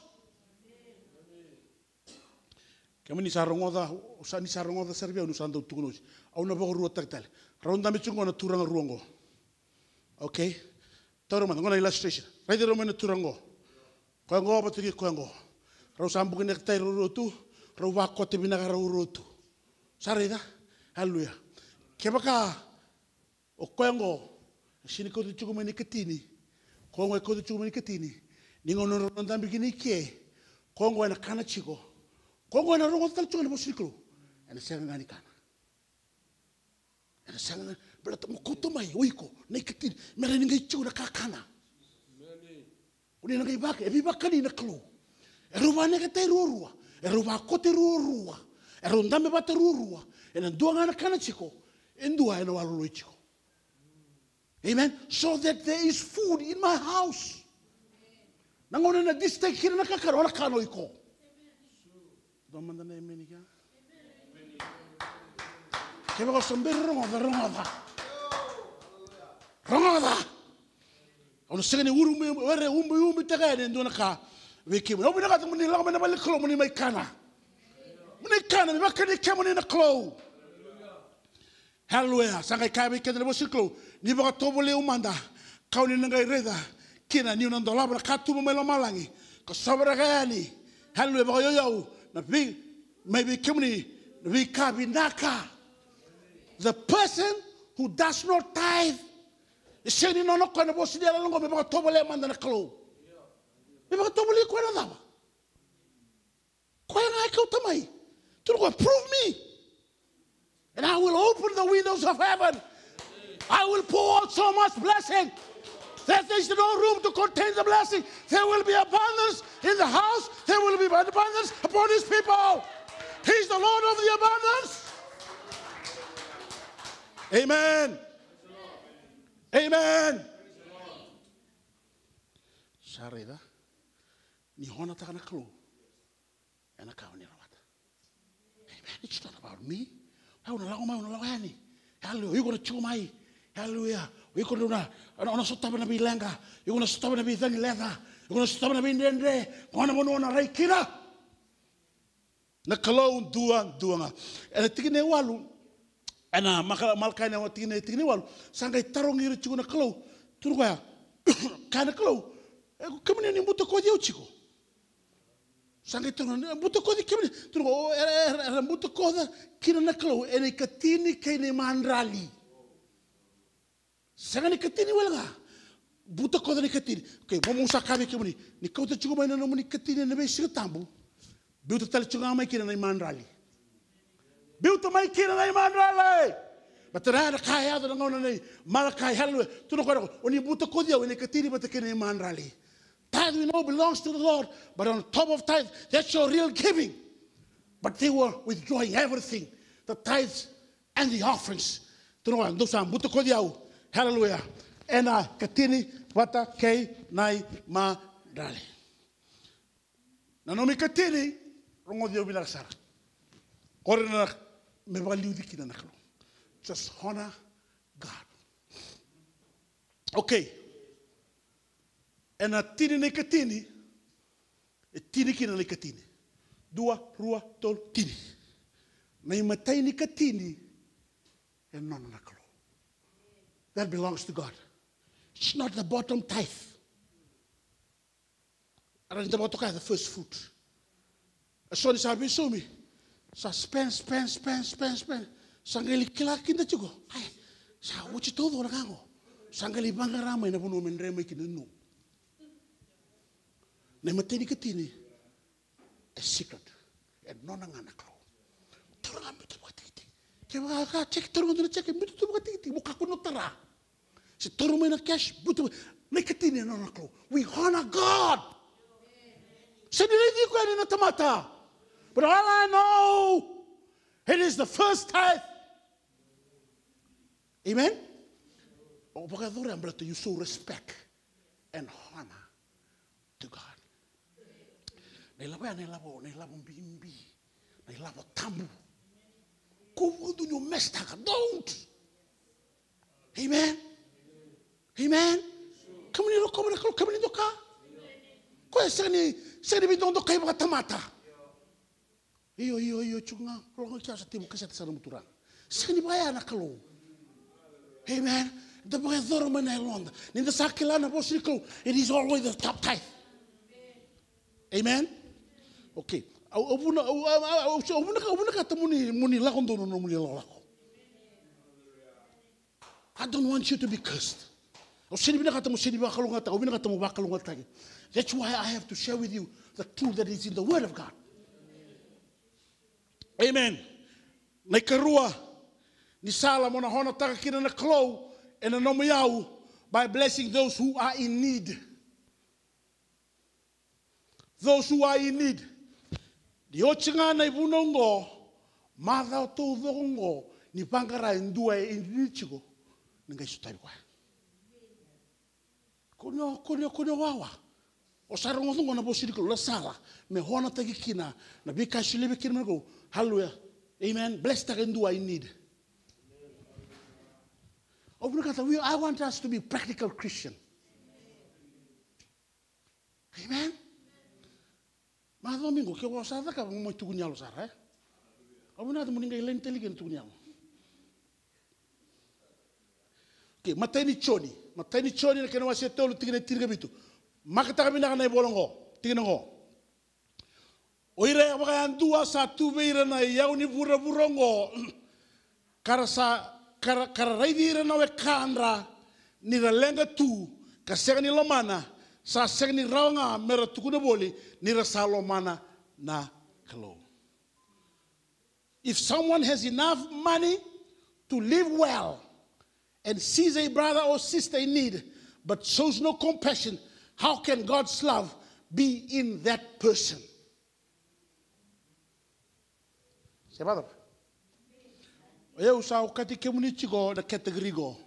Kemuni sa rogoca, sa, ni sa rogoca sara vei au niu sa dau tukuna oti. Au na vakaruataka tale. Rau dabe tiko qo na turaga rua qo. Okay? Taura mada, qo na illustration. Raici rau mai na turaga qo. Koya qo vata kei koya qo. Rau sa buki necktie rau rua tu, rau vakote vinaka rau rua tu. Sa raica? Hallelujah. Kevaka o koya qo, e sega ni kauta tiko mai na ikatini. Koya qo e kauta tiko mai na ikatini. Ni gauna rau na dabe kina i ke, koya qo ena kana tiko. Koya qo ena rogoca tale tiko na vosa ni Kalou. Ena sega ga ni kana. Ena sega ga, baleta mo kauta mai o iko na ikatini, me rawa ni qai tiko na kakana. O ni na qai vaka, e veivakani na Kalou. E rau vanecktie ruarua, e rau vakote ruarua, e rau dabe vata ruarua, ena dua ga na kana tiko, e dua ena waloloi tiko. Amen. So that there is food in my house. Na gauna ena distaki kina na kakana, o na kana o iko. Dua mada na amen i kea. Kevaka o sa bera rogoca, rogoca. Rogoca. Au na sega ni urumu, were ubuubutaka yani e dua na ka vei kemuni. Au vinakata mo ni lako mai na vale ni Kalou, mo ni mai kana. Mo ni kana, me vakani kemuni na Kalou. Hallelujah. Sa qai kaya vei keda na vosa ni Kalou, ni vakatovolei au mada, kau ni na qai raica kina niu na dolava na katuba mai lomalagi, ka sovaraka yani, hallelujah, vakayauyau na vei, mai vei kemuni na veika vinaka. The person who does not tithe, e sega ni nona o koya na vosa ni yalayala oqo me vakatovolea mada na Kalou. Me vakatovolei koya na cava? Koya ga e kauta mai. Tukuna o koya, prove me. And I will open the windows of heaven. I will pour out so much blessing that there's no room to contain the blessing. There will be abundance in the house. There will be abundance upon his people. He's the Lord of the abundance. Amen. Amen. Sa raica? Ni honataka na Kalou ena ka o ni rawata. Amen. It's not about me. Au na lako mai, au na lako yani. Hallelujah. O iko na tiko mai. Hallelujah. O iko na, na, na sotava na veileqa. O iko na sotava na veicagi leca. O iko na sotava na veidredre. Qo na vanua o na rai kina. Na Kalou duadua ga. Ena tikina e walu. Ena Maka-, Malakai na tikina, tikina e walu. Sa qai tarogi ira tiko na Kalou. Tukuna o koya. Kaya na Kalou. E, kemuni ni butakoci au tiko. Sa qai tukuna, butakoci kemuni. Tukuna, o, era, era, era butakoca kina na Kalou ena ikatini kei na imadrali. Sega ni katini wale ga. Butakoca na ikatini. Okay, mo, mo sa kaya vei kemuni. Ni kauta tiko mai na nomuni katini ena veisiga tabu. Biuta tale tiko ga mai kina na imadrali. Biuta mai kina na imadrali. Baleta na ka e yaco na gauna nei Malakai, hallelujah. Tukuna o koya, o ni butakoci au ena ikatini vata kei na imadrali. Tithe, we know, belongs to the Lord, but on top of tithe, that's your real giving. But they were withdrawing everything, the tithes and the offerings. Tukuna o koya, dou sa butakoci au. Hallelujah. Ena ikatini vata kei na imadrali. Na nomu ikatini, rogoci au vinaka sara. Qori na me vakaliuci kina na Kalou. Just honor God. Okay. Ena tini na ikatini, e tini kina na ikatini. Dua, rua, tolu, tini. Na imatai ni ikatini, e nona na Kalou. That belongs to God. It's not the bottom tithe. Era ni da vakatoka the first fruit. E so ni sa veisaumi. Sa spend, spend, spend, spend, spend. Sa qai lai kila kina tiko. Ai, sa oti taucoko na ka qo. Sa qai lai vaqara mai na vanua me dre mai kina, no. Na imatai ni ikatini. E secret. E nona ga na Kalou. Taura ga, biuta vakatikitiki. Kevaka ka check, taura ga dua na check, biuta tu vakatikitiki. Mo kakua ni o tara. Se taura mai na cash, biuta mai. Na ikatini e nona na Kalou. We honor God. Sega ni raici iko yani na tamata. But all I know, it is the first tithe. Amen? O vakayacora ya baleta you show respect and honor to God. Na ilavo ya, na ilavo, na ilavo bibi. Na ilavo tabu. Ko vakadua ni o mestaka, don't. Amen. Amen. Kemuni rokova na Kalou, kemuni doka. Koya sega ni, sega ni veidokadokai vakatamata. Io, io, io, tiko ga, rogo i kea, sa tevu kasete sara na Turaga. Sega ni vaya na Kalou. Amen. Da vakayacora mai na yaloda. Ni da sa kila na vosa ni Kalou, it is always the top tithe. Amen. Okay. Au, au vuna, au, au, au, au, au vuna, au vuna ka ta muni, muni lako donu na muni lako lako. I don't want you to be cursed. Au sega ni vinakata mo sega ni vakalougatataki, au vinakata mo vakalougatataki. That's why I have to share with you the truth that is in the Word of God. Amen. Na ikarua ni sala mo na honataka kina na Kalou ena nomu iyau, by blessing those who are in need. Those who are in need. Ni oti ga na ivunau oqo, macawa taucoko oqo, ni vaqara e dua e in need tiko, ni qai sotavi koya. Kua ni o, kua ni o, kua ni o wawa. O sa rogoca oqo na vosa ni Kalou, na sala me honataki kina na veika e solia vei kemuni na Kalou. Hallelujah. Amen. Bless taka e dua in need. Au vinakata, we, I want us to be practical Christian. Amen. Macawa mai qo, ke o sa cakava, mo mai tukuni yalo sara, e? Au vinakata mo ni qai laini tale kina tukuni yalo. Okay, matai ni Joni. Matai ni Joni na kena wase e tolu, tikina e tinikavitu. Makataka vinaka na ivola oqo, tikina oqo. O ira vakayadua sa tu vei ira na iyau ni vuravura oqo, ka ra sa, ka ra, ka ra raici ira na wekadra ni ra leqa tu, ka sega ni lomana, sa sega ni rawa ga me ra tukuna voli ni ra sa lomana na Kalou. If someone has enough money to live well and sees a brother or sister in need but shows no compassion, how can God's love be in that person? Se vacava? O yau sa okati kemuni tiko na category qo.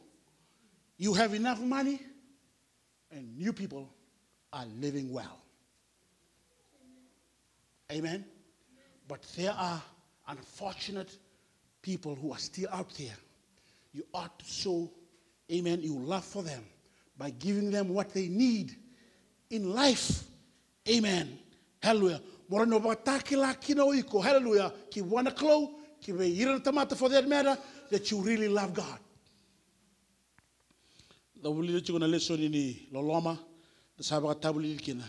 You have enough money and you people are living well. Amen. But there are unfortunate people who are still out there. You ought to show, amen, your love for them by giving them what they need in life. Amen. Hallelujah. Mo rawa ni o vakatakila kina o iko. Hallelujah. Ki vua na Kalou, ki vei ira na tamata for that matter, that you really love God. Da vulica tiko na lesoni ni loloma, da sa vakatavulici kina.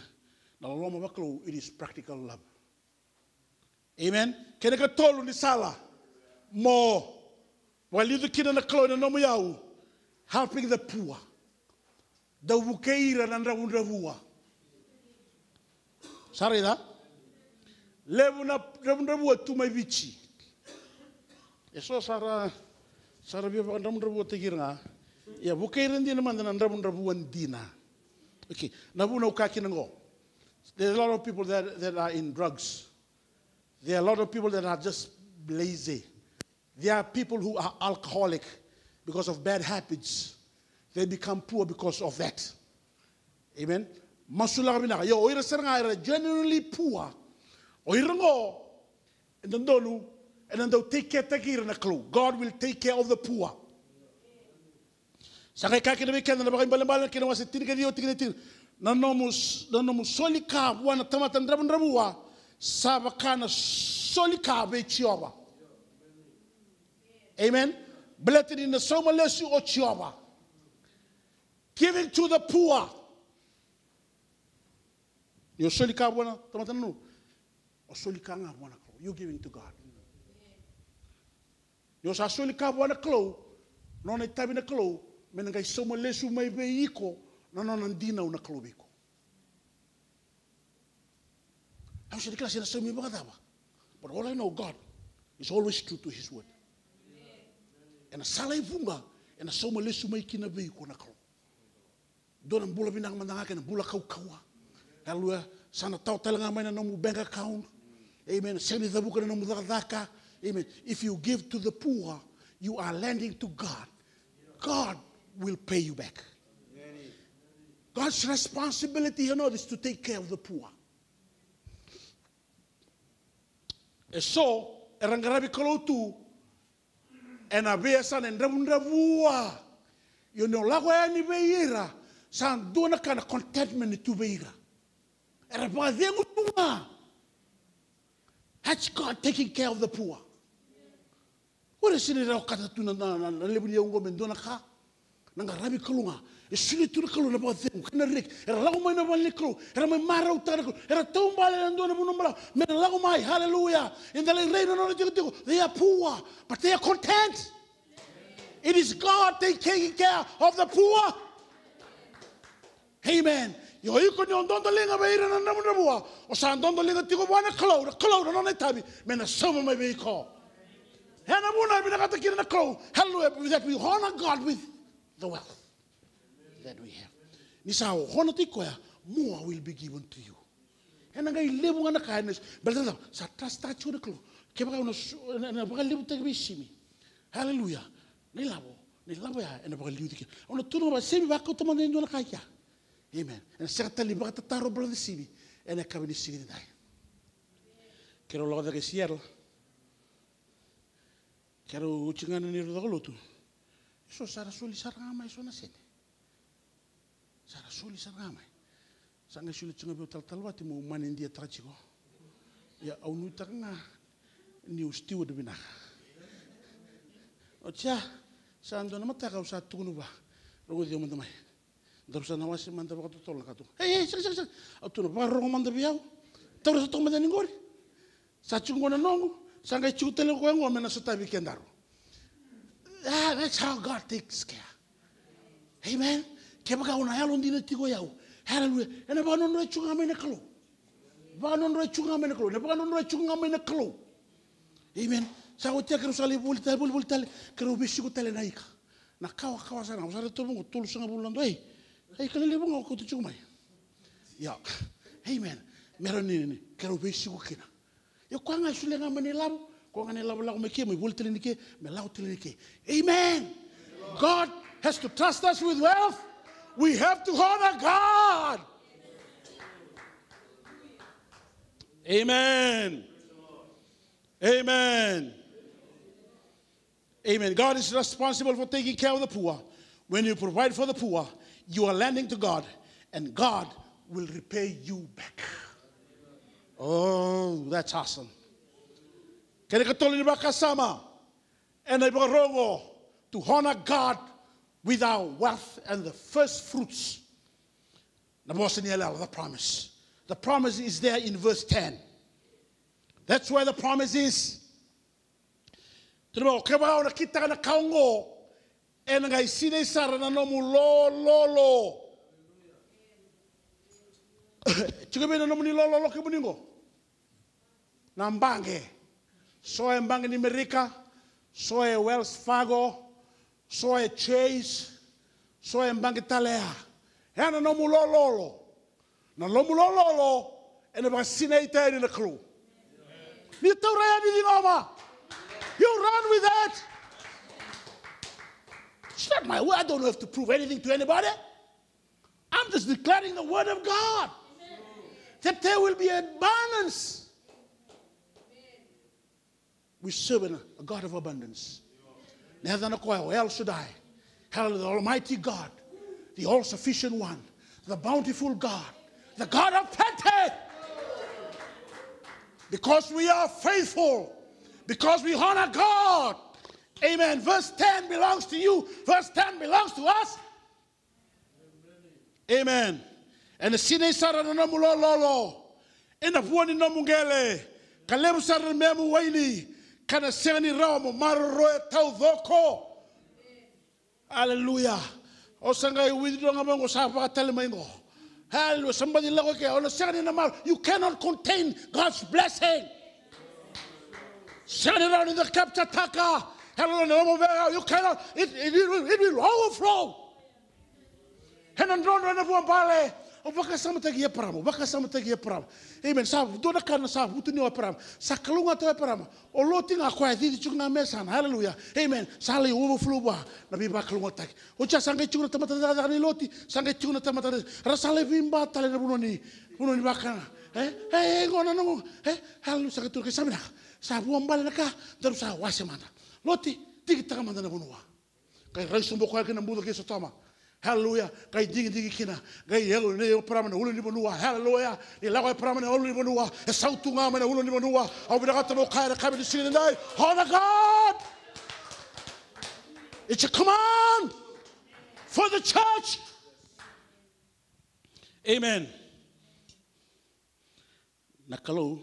Na loloma vakalou, it is practical love. Amen. Kena ikatolu ni sala mo vakaliuci kina na Kalou ena nomu iyau, helping the poor. Dau vukei ira na dravudravua. Sa raica? Levu na dravudravua tu mai Viti. E so sa ra, sa ra via vakadravudravutaki ira ga. Ia, vukei ira dina mada na dravudravua dina. Okay, na vuna au kaya kina qo. There are a lot of people that, that are in drugs. There are a lot of people that are just lazy. There are people who are alcoholic because of bad habits. They become poor because of that. Amen. Masulaka vinaka. Io, o ira sara ga era genuinely poor. O ira qo, e dodonu, ena dau take care taki ira na Kalou. God will take care of the poor. Sa qai kaya kina vei keda na Vakaibalebale kei na wase tinikaciwa, tikina e tini. Na nomu, na nomu soli ka vua na tamata dravudravua, sa vaka na soli ka vei Jiova. Amen. Baleta ni na sauma lesu o Jiova. Giving to the poor. Ni o soli ka vua na tamata nanuma, o soli ka ga vua na Kalou. You giving to God. Ni o sa soli ka vua na Kalou, nona itavi na Kalou, me na qai sauma lesu mai vei iko na nona dinau na Kalou vei iko. Au sega ni kila se na saumi vakacava. But all I know, God is always true to his word. Ena sala e vuqa, ena sauma lesu mai kina vei iko na Kalou. Dua na bula vinaka mada ga kei na bula kaukauwa. Hallelujah. Sa na tawa tale ga mai na nomu bank account. Amen. Sega ni cavuka na nomu cakacaka. Amen. If you give to the poor, you are lending to God. God will pay you back. God's responsibility, you know, is to take care of the poor. E so era qaravi Kalou tu ena veiyasana e dravudravua. Ia ni o lako yani vei ira, sa dua na ka na contentment tu vei ira. Era vakacegu tu ga. That's God taking care of the poor. Ora sega ni rawa kata tu na, na, na, na levu ni yau qo me dua na ka. Na qaravi Kalou ga. E solia tu na Kalou na vakacegu kei na reki. Era lako mai na vale ni Kalou. Era mai marautaka na Kalou. Era taubale ena dua na vanua balavu. Me ra lako mai. Hallelujah. Eda lai rai na nona tikotiko. They are poor, but they are content. It is God taking care of the poor. Amen. Io iko ni o dodoliga vei ira na dravudravua, o sa dodoliga tiko vua na Kalou, na Kalou na nona itavi me na sauma mai vei iko. Ena vuna e vinakata kina na Kalou, hallelujah, that we honor God with the wealth that we have. Ni sa o honor tiko koya, more will be given to you. Ena qai levu ga na ka ena, baleta sa trust tiko na Kalou. Kevaka au na su-, na, na vakalevutaki vei Simi. Hallelujah. Na ilavo, na ilavo ya ena vakaliuci kina. Au na tukuna vaka Simi, vakauta mada e dua na ka i kea. Amen. Ena sega tale ni vakatataro brother Simi ena yakavi ni siga nidai. Keirau lako cake i Seattle. Keirau oti ga na neirau caka lotu. Eso sa ra soli sara ga mai eso na sede. Sa ra soli sara ga mai. Sa qai soli tiko ga vei au talatala vati meu manidia taka tiko. Ia au nuitaka ga niu steward vinaka. Oti ya, sa dua na mataka au sa tukuna vua, rogoci au mada mai. Daru sa na wase mada vakatotolo na katuba. Ei, ei, sega, sega, sega. Au tukuna, vakarorogo mada vei au. Taura sa toka mada yani qori. Sa tiko qo na noqu, sa qai tiko tale o koya qo me na sotavi kedaru. Ah, that's how God takes care. Amen. Kevaka au na yalodina tiko o yau. Hallelujah. Ena vakanodroya tiko ga mai na Kalou. Vakanodroya tiko ga mai na Kalou. Ena vakanodroya tiko ga mai na Kalou. Amen. Sa oti ya keirau sa lai voli tale, voli, voli tale. Keirau veisiko tale na ika. Na kawakawa sara ga, au sa raica tovo qo, tolusagavulu na dola. Ei, ika lelevu ga o kauta tiko mai. Ia. Amen. Me rau ni, ni, keirau veisiko kina. Ia koya ga e solia ga mai na ilavo, koya ga na ilavo lako mai ke, mai voli tale ni ke, me lako tale ni ke. Amen. God has to trust us with wealth. We have to honor God. Amen. Amen. Amen. God is responsible for taking care of the poor. When you provide for the poor, you are lending to God, and God will repay you back. Oh, that's awesome. Kena ikatolu ni vakasama ena ivakaro qo, to honor God with our wealth and the first fruits. Na vosa ni yalayala, the promise. The promise is there in verse ten. That's where the promise is. Tukuna vaqo, kevaka o na kitaka na ka oqo, ena qai sinai sara na nomu lololo. Tiko vei na nomuni lololo kemuni qo? Na baqe. So e baqe ni Merika, so e Wells Fargo, so e Chase, so e baqe tale ya. Ena nomu lololo. Na nomu lololo ena vakasinaita yani na Kalou. Ni taura yani, ciqoma. You run with it. It's not my word. I don't have to prove anything to anybody. I'm just declaring the word of God. That there will be abundance. We serve a God of abundance. Na yacana o koya o El Shaddai. Hallelujah, the Almighty God, the all-sufficient one, the bountiful God, the God of plenty. Because we are faithful, because we honor God. Amen. Verse ten belongs to you. Verse ten belongs to us. Amen. Ena sinai sara na nomu lololo ena vua ni nomu qele, ka levu sara na memu waini, ka na sega ni rawa mo maroroya taucoko. Aleluya. O sa qai withdraw ga mai qo, sa vakatale mai qo. Hallelujah. Sa baci lako i ke, o na sega ni na mar-, you cannot contain God's blessing. Sega ni rawa ni da capture taka. Hallelujah. Na nomu vea, you cannot. It, it, it will, it will overflow. Ena drodro, ena vuabale. Au vakasamataki Eparama, au vakasamataki Eparama. Amen. Sa dua na ka na sa vutuniyau o Eparama. Sa kalougata o Eparama. O Loti ga, koya e cici tiko ga me yasana. Hallelujah. Amen. Sa lai overflow vua na veivakalougatataki. Oti ya sa qai tiko na tamata cakacaka nei Loti. Sa qai tiko na tamata, ra sa lai veiba tale na vanua ni, vanua ni vaka. E, e, e, qo na noqu. E, hallelujah, sa qai tukuna, sa vinaka. Sa vuabale na ka, daru sa wase mada. Loti, digitaka mada na vanua. Qai rai sobu o koya ki na buca kei Sotoma. Hallelujah. Qai digidigi kina. Qai yalo nei Eparama na ulunivanua. Hallelujah. Ni lako o Eparama na ulunivanua, e sautu ga mai na ulunivanua. Au vinakata meu kaya ena yakavi ni siga nidai, honor God. It's a command for the church. Amen. Na Kalou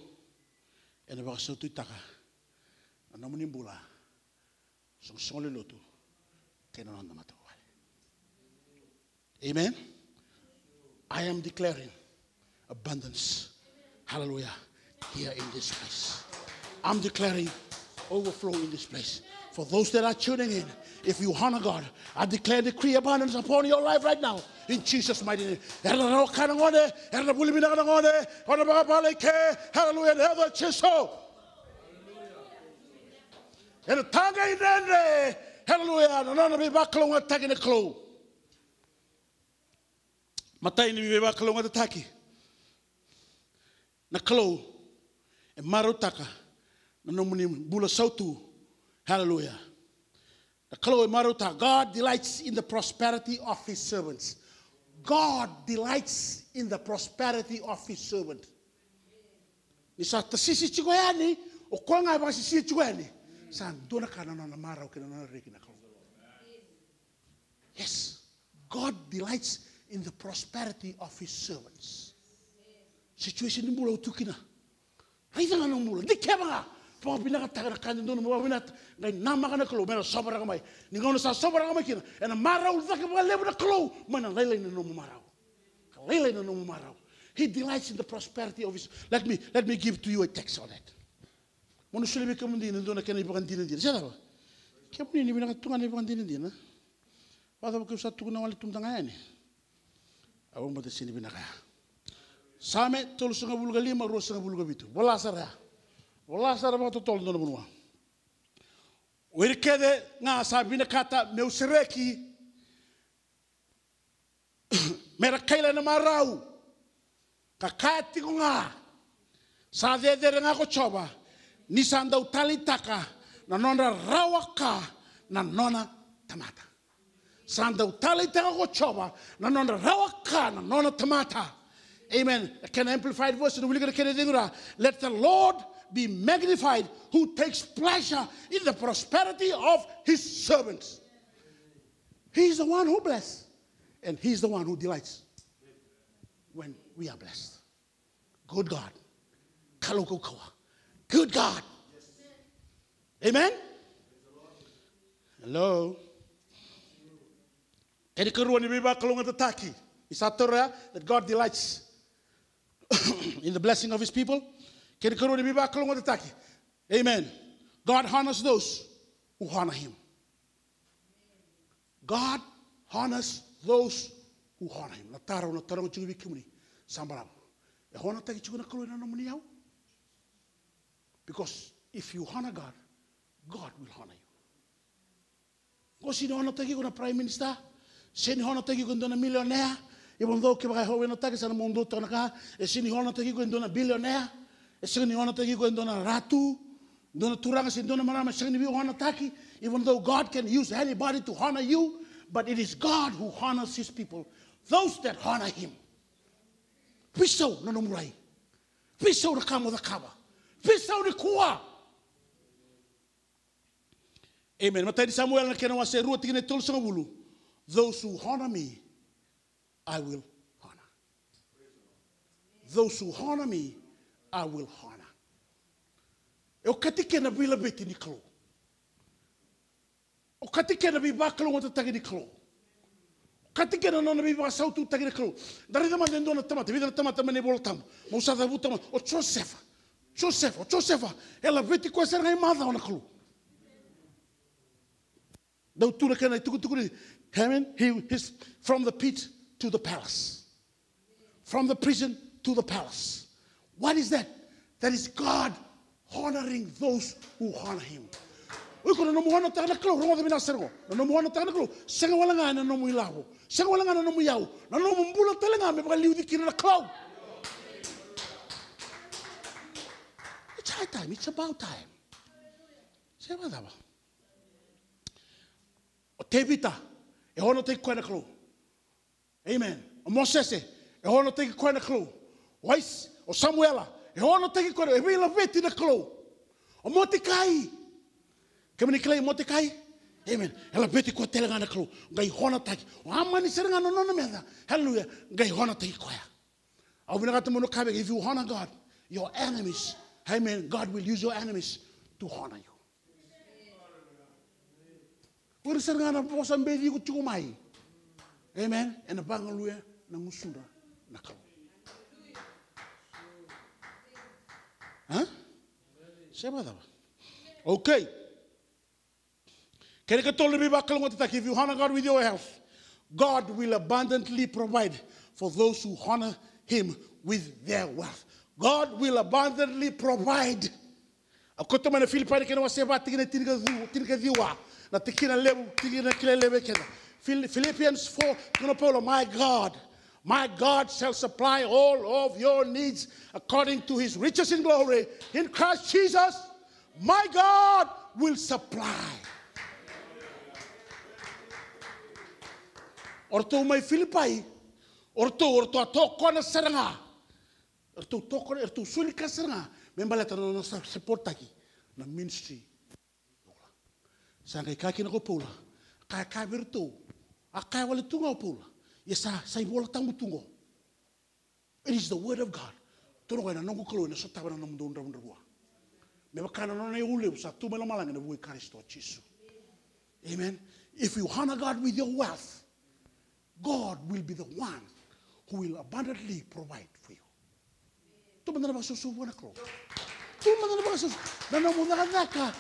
ena vakasautuitaka na nomuni bula, soqosoqo lewe ni lotu, kei na noda matavuvale. Amen. I am declaring abundance. Hallelujah. Here in this place, I'm declaring overflow in this place. For those that are tuning in, if you honor God, I declare and decree abundance upon your life right now. In Jesus' mighty name. Era na rawa ka na gone, era na vuli vinaka na gone, o na vakavale i ke. Hallelujah. Ena yaca i Jisu. Ena taqa i dredre. Hallelujah. Na nona veivakalougatataki na Kalou. Matai ni veivakalougatataki. Na Kalou e marautaka na nomuni bula sautu. Hallelujah. Na Kalou e marautaka. God delights in the prosperity of his servants. God delights in the prosperity of his servant. Ni sa tasisi tiko yani, o koya ga e vakasisia tiko yani. Sa dua na ka na nona marau kei na nona reki na Kalou. Yes. God delights in the prosperity of his servants. Situation ni bula o tu kina. Raica ga na bula, dikeva ga. Vakavinakataka na ka dodonu mo vakavinakata. Qai namaka na Kalou me na sovaraka mai. Ni gauna sa sovaraka mai kina, ena marau cake vakalevu na Kalou mai na lailai na nomu marau. Ka lailai na nomu marau. He delights in the prosperity of his. Let me, let me give to you a text on that. Mo na solia vei kemuni dina, dua na kena ivakadinadina. Se cava? Kemuni ni vinakata tu ga na ivakadinadina. Vakacava keu sa tukuna wale tu mada ga yani? Au vata sini vinaka ya. Same tolusagavulu ka lima, ruasagavulu ka vitu. Vola sara ya. Vola sara vakatotolo dua na vanua. O ira kece ga sa vinakata meu sereki, me ra kaila na marau, ka kaya tiko ga, sa cecere ga ko Jiova, ni sa dau taleitaka na nodra rawa ka na nona tamata. Sa dau taleitaka ko Jiova na nodra rawa ka na nona tamata. Amen. Kena amplified version, wilika na kena cegu ra. Let the Lord be magnified who takes pleasure in the prosperity of his servants. He is the one who bless, and he is the one who delights when we are blessed. Good God. Kalou kaukauwa. Good God. Amen. Hello. Kena ikarua ni veivakalougatataki. Ni sa taura that God delights in the blessing of his people. Kena ikarua ni veivakalougatataki. Amen. God honors those who honor him. God honors those who honor him. Na taro au na taroga tiko vei kemuni, sa balavu. E honataki tiko na Kalou ena nomuni iyau? Because if you honor God, God will honor you. Qo sega ni honataki iko na prime minister, sega ni honataki iko e dua na millionaire, even though kevaka e honataki sa na mudou toka na ka, e sega ni honataki iko e dua na billionaire, e sega ni honataki iko e dua na ratu, dua na turaga se dua na marama, e sega ni via honataki, even though God can use anybody to honor you, but it is God who honors his people, those that honor him. Veisau na nomu rai. Veisau na ka mo cakava. Veisau nikua. Amen. Matai ni Samuela na kena wase e rua tikina e tolusagavulu. Those who honor me, I will honor. Those who honor me, I will honor. E okati kina na veilaveti ni Kalou. Okati kina na veivakalougatataki ni Kalou. Okati kina na nona veivakasaututaki na Kalou. Da raica mada e dua na tamata, e vica na tamata mai na iVola Tabu. Mau sa cavuta mada. O Josefa. Josefa, o Josefa. E laveti koya sara ga i macawa na Kalou. Dau tu na kena itukutuku ni, amen, he is from the pit to the palace. From the prison to the palace. What is that? That is God honoring those who honor him. O iko na nomu honataka na Kalou, rogoca vinaka sara qo. Na nomu honataka na Kalou, sega wale ga ena nomu ilavo, sega wale ga na nomu iyau, na nomu bula tale ga me vakaliuci kina na Kalou. It's high time, it's about time. Se vakacava? O Tevita, e honataki koya na Kalou. Amen. O Mosese, e honataki koya na Kalou. O Aisi, o Samuela, e honataki koya, e veilaveti na Kalou. O Motekai, kemuni kilai Motekai? Amen. E laveti koya tale ga na Kalou. Qai honataki. O Amani sara ga na nona meca. Hallelujah. Qai honataki koya. Au vinakata mo na kaya vei, if you honor God, your enemies, amen, God will use your enemies to honor you. O ira sara ga na vosa beci iko tiko mai. Amen. Ena vagaluya na gusudra na Kalou. A? Se vakacava? Okay. Kena ikatolu na veivakalougatataki, if you honor God with your wealth, God will abundantly provide for those who honor him with their wealth. God will abundantly provide. Au kauta mai na Filipai na kena wase va, tikina e tinikaciwa, tinikaciwa. Na tikina levu, tikina kilai levu e keda. Phil-, Philippians four, tukuna o Paula, my God, my God shall supply all of your needs according to his riches in glory in Christ Jesus. My God will supply. O ratou mai Filipai, o ratou, o ratou a tokona sara ga. Eratou tokona, eratou soli ka sara ga me baleta na nona sa-, supportaki na ministry. Sa qai kaya kina ko Paula, kaya, kaya vei iratou, a kaya wale tu ga o Paula, ia sa, sa iVola Tabu tu qo. It is the word of God. Tukuna o koya, na noqu Kalou ena sotava na nomudou dravudravua. Me vaka na nona iulevu sa tu mai lomalagi ena vuku i Karisito Jisu. Amen. If you honor God with your wealth, God will be the one who will abundantly provide for you. Tu mada na vakasoso vua na Kalou. Tu mada na vakasoso. Na nomu cakacaka.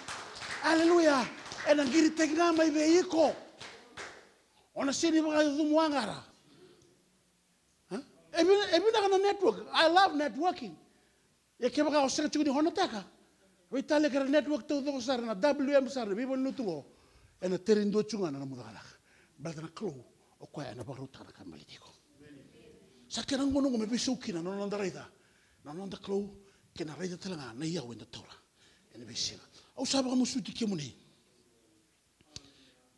Aleluya. Ena qiritaki ga mai vei iko. O na sega ni vakacumuaqara. A? E vina-, e vinaka na network. I love networking. Ia kevaka o sega tiko ni honataka, veitalia kei ira na network taucoko sara, na W M sara, na veivalenilotu qo, ena tere dua tiko ga na nomu cakacaka. Baleta na Kalou, o koya ena vakarautaka na ka me baleti iko. Sa kena gauna oqo me veisau kina na noda raica na noda Kalou, kei na raica tale ga na iyau eda taura ena veisiga. Au sa vakamasuti kemuni.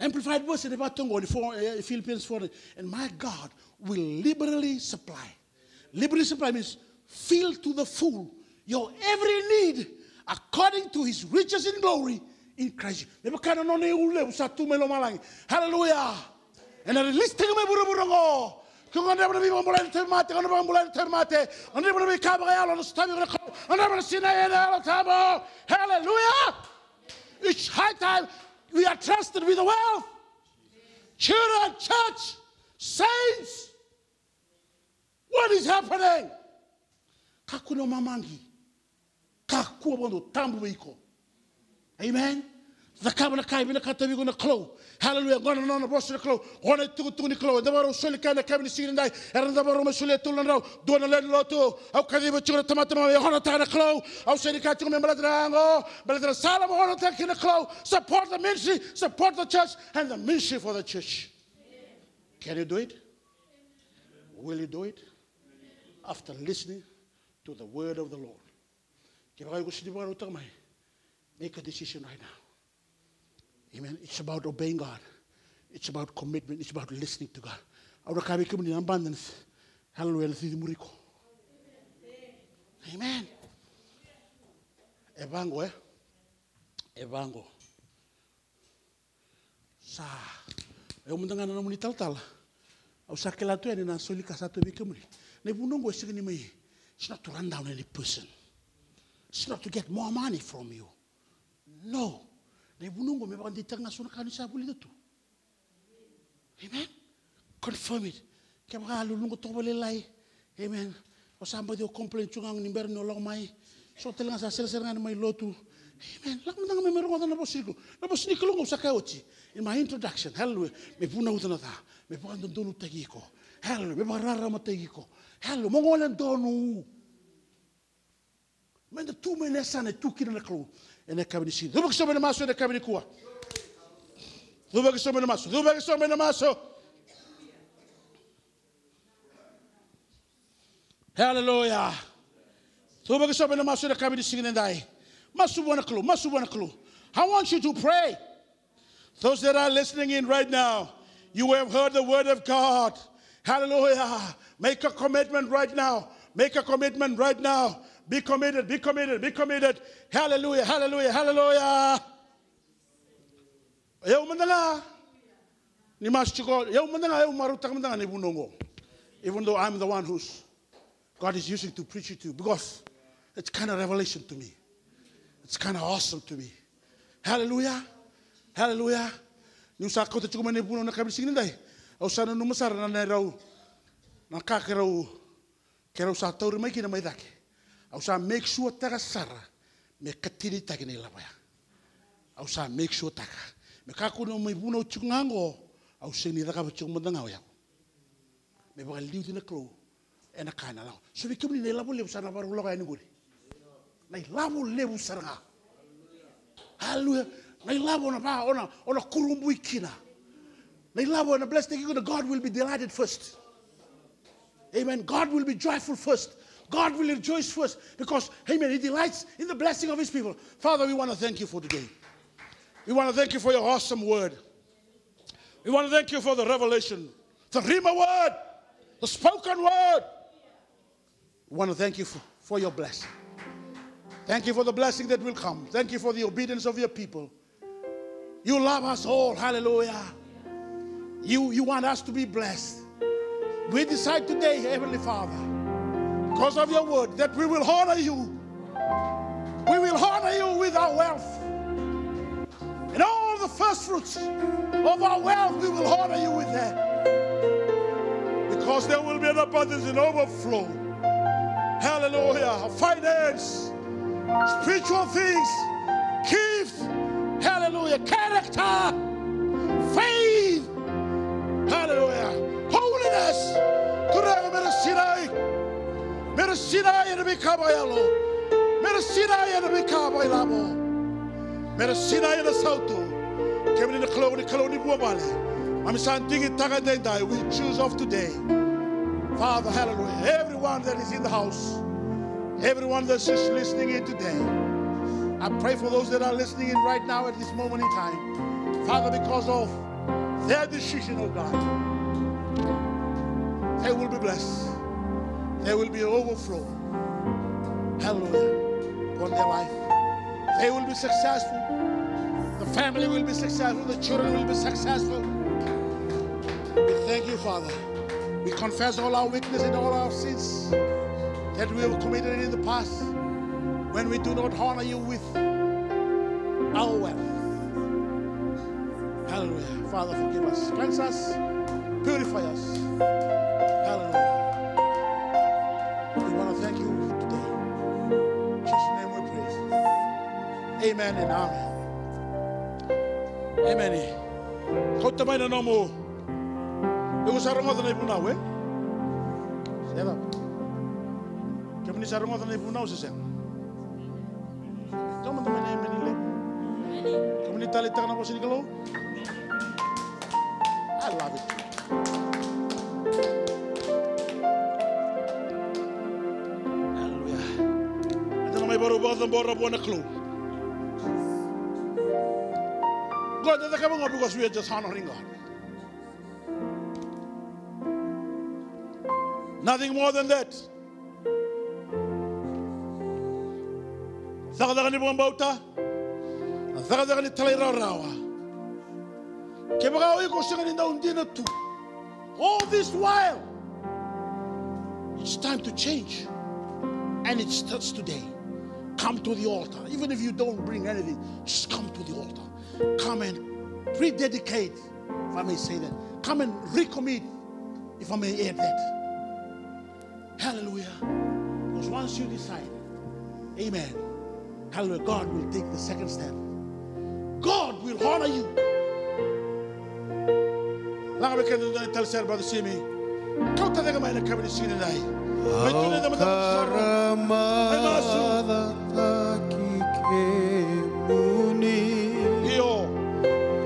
Amplified version e vaka oqo ni four, eh, Philippians four, and my God will liberally supply. Liberally supply means fill to the full your every need according to his riches in glory in Christ. Me vaka na nona iulevu sa tu mai lomalagi. Hallelujah. Ena release-taki mai vuravura oqo. Ke o gadreva na veivakabulai na tauvimate, o na vakabulai na tauvimate. O gadreva na veika vakayalo, o na sotavi iko na Kalou. O gadreva na sinai ena Yalo Tabu. Hallelujah. It's high time we are trusted with the wealth. Children, church, saints, what is happening? Kakua ni o mamaqi. Kakua vakadua, tabu vei iko. Amen. Cakava na ka e vinakata vei iko na Kalou. Hallelujah. Qo na nona vosa na Kalou. Qo na itukutuku ni Kalou. Eda vakarau soli kina na yakavi ni siga nidai. Era na vakarau mai solia tolu na drau. Dua na lewe ni lotu. Au kaciva tiko na tamata mai, honataka na Kalou. Au sega ni kaya tiko me baleta na yago. Baleta na sala mo honataka kina na Kalou. Support the ministry. Support the church. And the ministry for the church. Can you do it? Will you do it? After listening to the word of the Lord. Kevaka iko sega ni vakarautaka mai, make a decision right now. Amen. It's about obeying God. It's about commitment. It's about listening to God. Au na kaya vei kemuni na abundance. Hallelujah. Na cici muri iko. Amen. E vaqo, e? E vaqo. Sa, e au mada ga na nomuni talatala. Au sa kila tu yani na soli ka sa tu vei kemuni. Na ivunau oqo e sega ni mai, it's not to run down any person. It's not to get more money from you. No. Na ivunau oqo me vakadeitaka ga so na ka ni sa vulica tu. Amen. Confirm it. Kevaka a luluqa toka vakalailai. Amen. O sa baci o complain tu ga ni bera ni o lako mai. So tale ga sa seresere ga ni mai lotu. Amen. Lako mada ga mai me rogoca na vosa ni Kalou. Na vosa ni Kalou ga au sa kaya oti. In my introduction. Hallelujah. Me vunauca na ca. Me vakadodonutaki iko. Hallelujah. Me vakararamataki iko. Hallelujah. Mo gole donu. Meda tu mai na yasana e tu kina na Kalou. Ena yakavi ni siga. Cuva ki so mai na masu ena yakavi nikua. Cuva ki so mai na masu. Cuva ki so mai na masu. Hallelujah. Cuva ki so mai na masu ena yakavi ni siga nidai. Masu vua na Kalou. Masu vua na Kalou. I want you to pray. Those that are listening in right now, you have heard the word of God. Hallelujah. Make a commitment right now. Make a commitment right now. Be committed, be committed, be committed. Hallelujah, hallelujah, hallelujah. Io mada ga. Ni masu tiko, io mada ga, io marautaka mada ga na ivunau oqo. Even though I'm the one who's God is using to preach it to you because it's kind of revelation to me. It's kind of awesome to me. Hallelujah. Hallelujah. Niu sa kauta tiko mai na ivunau na yakavi ni siga nidai. Au sa nanuma sara na neirau, na ka keirau, keirau sa tauri mai kina mai cake. Au sa make sure taka sara me katinitaki na ilavo ya. Au sa make sure taka. Me kakua ni mai vunau tiko ga oqo. Au sega ni cakava tiko mada ga o yau. Me vakaliuci na Kalou ena ka ena lako. So vei kemuni na ilavo levu sa na vakarau lako yani qori. Na ilavo levu sara ga. Hallelujah. Na ilavo na va, ona, ona kurabui kina. Na ilavo na bless tiko na God will be delighted first. Amen. God will be joyful first. God will rejoice first because, amen, he delights in the blessing of his people. Father, we want to thank you for today. We want to thank you for your awesome word. We want to thank you for the revelation, the Rhema word, the spoken word. We want to thank you for, for your blessing. Thank you for the blessing that will come. Thank you for the obedience of your people. You love us all. Hallelujah. You, you want us to be blessed. We decide today, Heavenly Father, because of your word, that we will honor you. We will honor you with our wealth. And all the first fruits of our wealth, we will honor you with that. Because there will be an abundance and overflow. Hallelujah. Finance, spiritual things, gifts, hallelujah, character, faith, hallelujah, holiness. Turaga, me ra sinai. Me ra sinai ena veika vakayalo. Me ra sinai ena veika vakailavo. Me ra sinai ena sautu. Kemuni na Kalou ni kalou ni vuavale. Keimami sa digitaka edaidai. We choose of today. Father, hallelujah. Everyone that is in the house, everyone that's just listening in today, I pray for those that are listening in right now at this moment in time. Father, because of their decision, oh God, they will be blessed. There will be overflow. Hallelujah. Upon their life. They will be successful. The family will be successful. The children will be successful. We thank you, Father. We confess all our weakness and all our sins that we have committed in the past when we do not honor you with our wealth. Hallelujah. Father, forgive us. Cleanse us. Purify us. Hallelujah. We want to thank you today. In Jesus' name we pray. Amen and amen. Emeni. Kauta mai na nomu. Iko sa rogoca na ivunau, e? Sega. Kemuni sa rogoca na ivunau se sega? Kemuni taleitaka na vosa ni Kalou. I love it. Hallelujah. Eda na mai varau vakacabora vua na Kalou. God, eda cakava qo because we are just honoring God. Nothing more than that. Cakacaka ni vakabauta, cakacaka ni talairawarawa. Kevaka o iko sega ni dau dina tu, all this while, it's time to change. And it starts today. Come to the altar. Even if you don't bring anything, just come to the altar. Come and rededicate, if I may say that. Come and recommit, if I may add that. Hallelujah. Because once you decide, amen. Hallelujah. God will take the second step. God will honor you. Laga vei keda dua na tale sere, Brother Simi. Kauta cake mai na kaveni sini dai. Mai tu na dama dama soro. Mai masu. Taki kemuni. Io.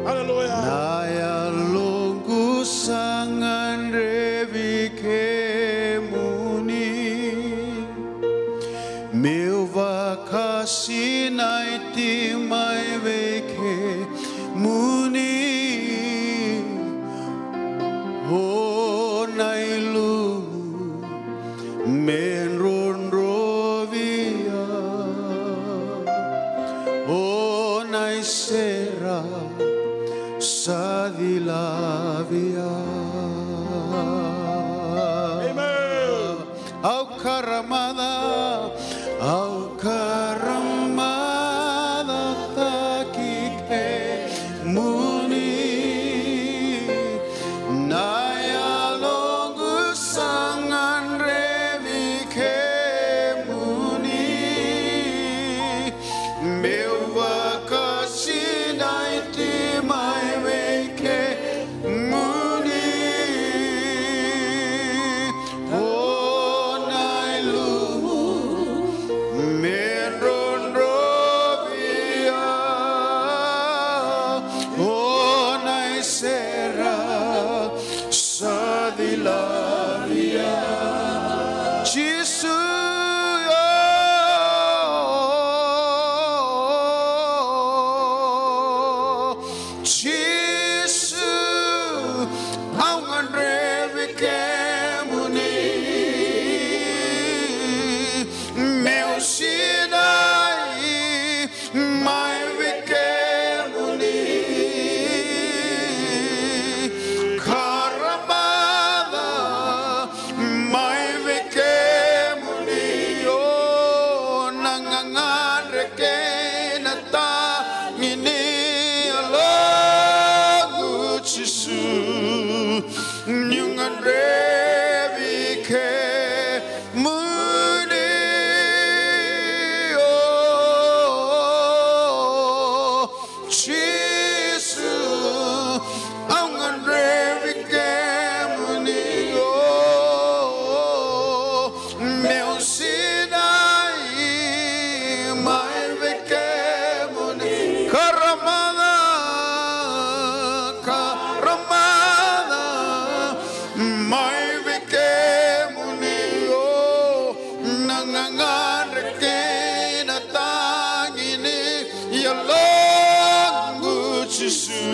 Hallelujah. Na yaloqu sa gadrevi kemuni. Meu vakasinaiti mai vei kemuni. O na ilumu me drodrovia, o na isera sa cilavia. Amen. Au karamaca, au karamacataki kemuni. Na yaloqu sa gadrevi kemuni. Meu vakasinaiti mai vei kemuni. O na ilumu me drodrovia, o na isera sa cilavia. Jisu, o Jisu, au gadrevi kemuni. Meu sinai mai vei kemuni. Karamaca mai vei kemuni. O na gagadre kei na tagi ni yaloqu, Jisu. Niu gadrevi kemuni, o Jisu, au gadrevi kemuni, o meu sinai mai vei kemuni. Karamaca, karamaca mai vei kemuni, o na gagadre kei na tagi ni yaloqu, Jisu.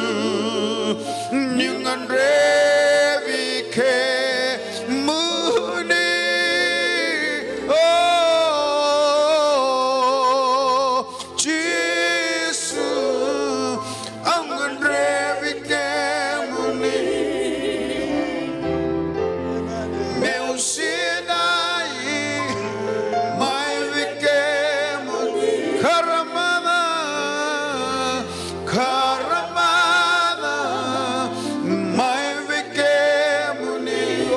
Niu gadrevi kemuni, o Jisu, au gadrevi kemuni. Meu sinai mai vei kemuni. Karamaca, karamaca mai vei kemuni, o